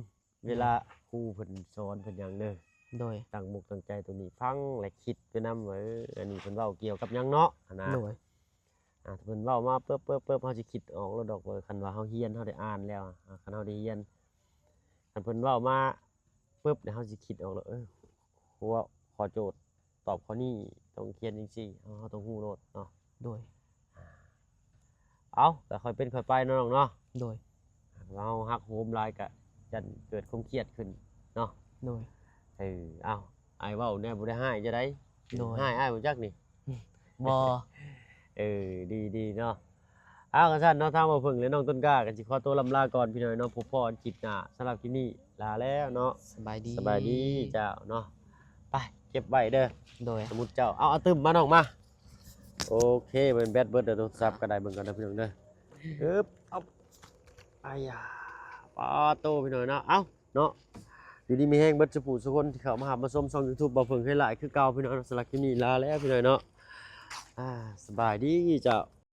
ເວລາ ໂດຍ ຄູເພິ່ນສອນເພິ່ນຫຍັງເດີ ໂດຍ ຕັ້ງມຸກຕັ້ງໃຈຕົວນີ້ ຟັງ ແລະ ຄິດໄປນຳວ່າ ເອີ ອັນນີ້ເພິ່ນເວົ້າກ່ຽວກັບຫຍັງເນາະ ຫັ້ນນະ ໂດຍ ອ່າ ເພິ່ນເວົ້າມາປຶບໆໆ ເຮົາຊິຄິດອອກແລ້ວດອກ ເອີ ຄັນວ່າເຮົາຮຽນ ເຮົາໄດ້ອ່ານແລ້ວ ອ່າ ຄັນເຮົາໄດ້ຮຽນ ຄັນເພິ່ນເວົ້າມາປຶບ ເຮົາຊິຄິດອອກແລ້ວ ເອີ ຫົວຂໍ້ໂຈດຕອບຂໍ້ນີ້ຕ້ອງຂຽນຈັ່ງຊີ້ ເຮົາ ເຮົາຕ້ອງຮູ້ໂລດເນາະ ໂດຍ ເອົາ ກໍຄ່ອຍເປັນຄ່ອຍໄປເນາະນ້ອງເນາະ ໂດຍ ເຮົາຮັກໂຫມຫຼາຍກໍຢ້ານເກີດຄວາມຄຽດຂຶ້ນເນາະ ໂດຍ ເອີ ເອົາ ອ້າຍເວົ້າແນວບໍ່ໄດ້ຮ້າຍຈະໃດ ໂດຍ ຮ້າຍອ້າຍບໍ່ຈັກນີ້ ບໍ່ ເອີ ດີໆ ເນາະ ເອົາ ຄັນຊັ້ນເນາະ ທາງບ່າວເຜິ້ງ ແລະ ນ້ອງຕົ້ນກ້າ ກໍຊິຂໍຕົວລ່ຳລາກ່ອນ ພີ່ນ້ອງເນາະ ພົບພໍ້ກັນຄລິບໜ້າ ສຳລັບຄລິບນີ້ລາແລ້ວເນາະ ສະບາຍດີ ສະບາຍດີເຈົ້າເນາະ ໄປ ເກັບໄວ້ເດີ ໂດຍ ສະໝຸດເຈົ້າ ເອົາ ເອົາຕື່ມມານ້ອງມາ ໂອເຄ ແບັດເບິດເດີ ໂທລະສັບກໍໄດ້ ເບິ່ງກ່ອນເດີ ພີ່ນ້ອງເດີ ອຶບ ເອົາ ອາຍາ ປາໂຕ ພີ່ນ້ອງເນາະ ເອົາ ເນາະ ຢູ່ດີມີແຮງເບິດສູ່ຜູ້ສູ່ຄົນທີ່ເຂົ້າມາຮັບມາຊົມຊ່ອງຢູທູບບ່າວເຜິ້ງໄຮໄລຄືເກົ່າ ພີ່ນ້ອງເນາະ ສຳລັບຄລິບນີ້ລາແລ້ວ ພີ່ນ້ອງເນາະ ອາ ສະບາຍດີເຈົ້າ.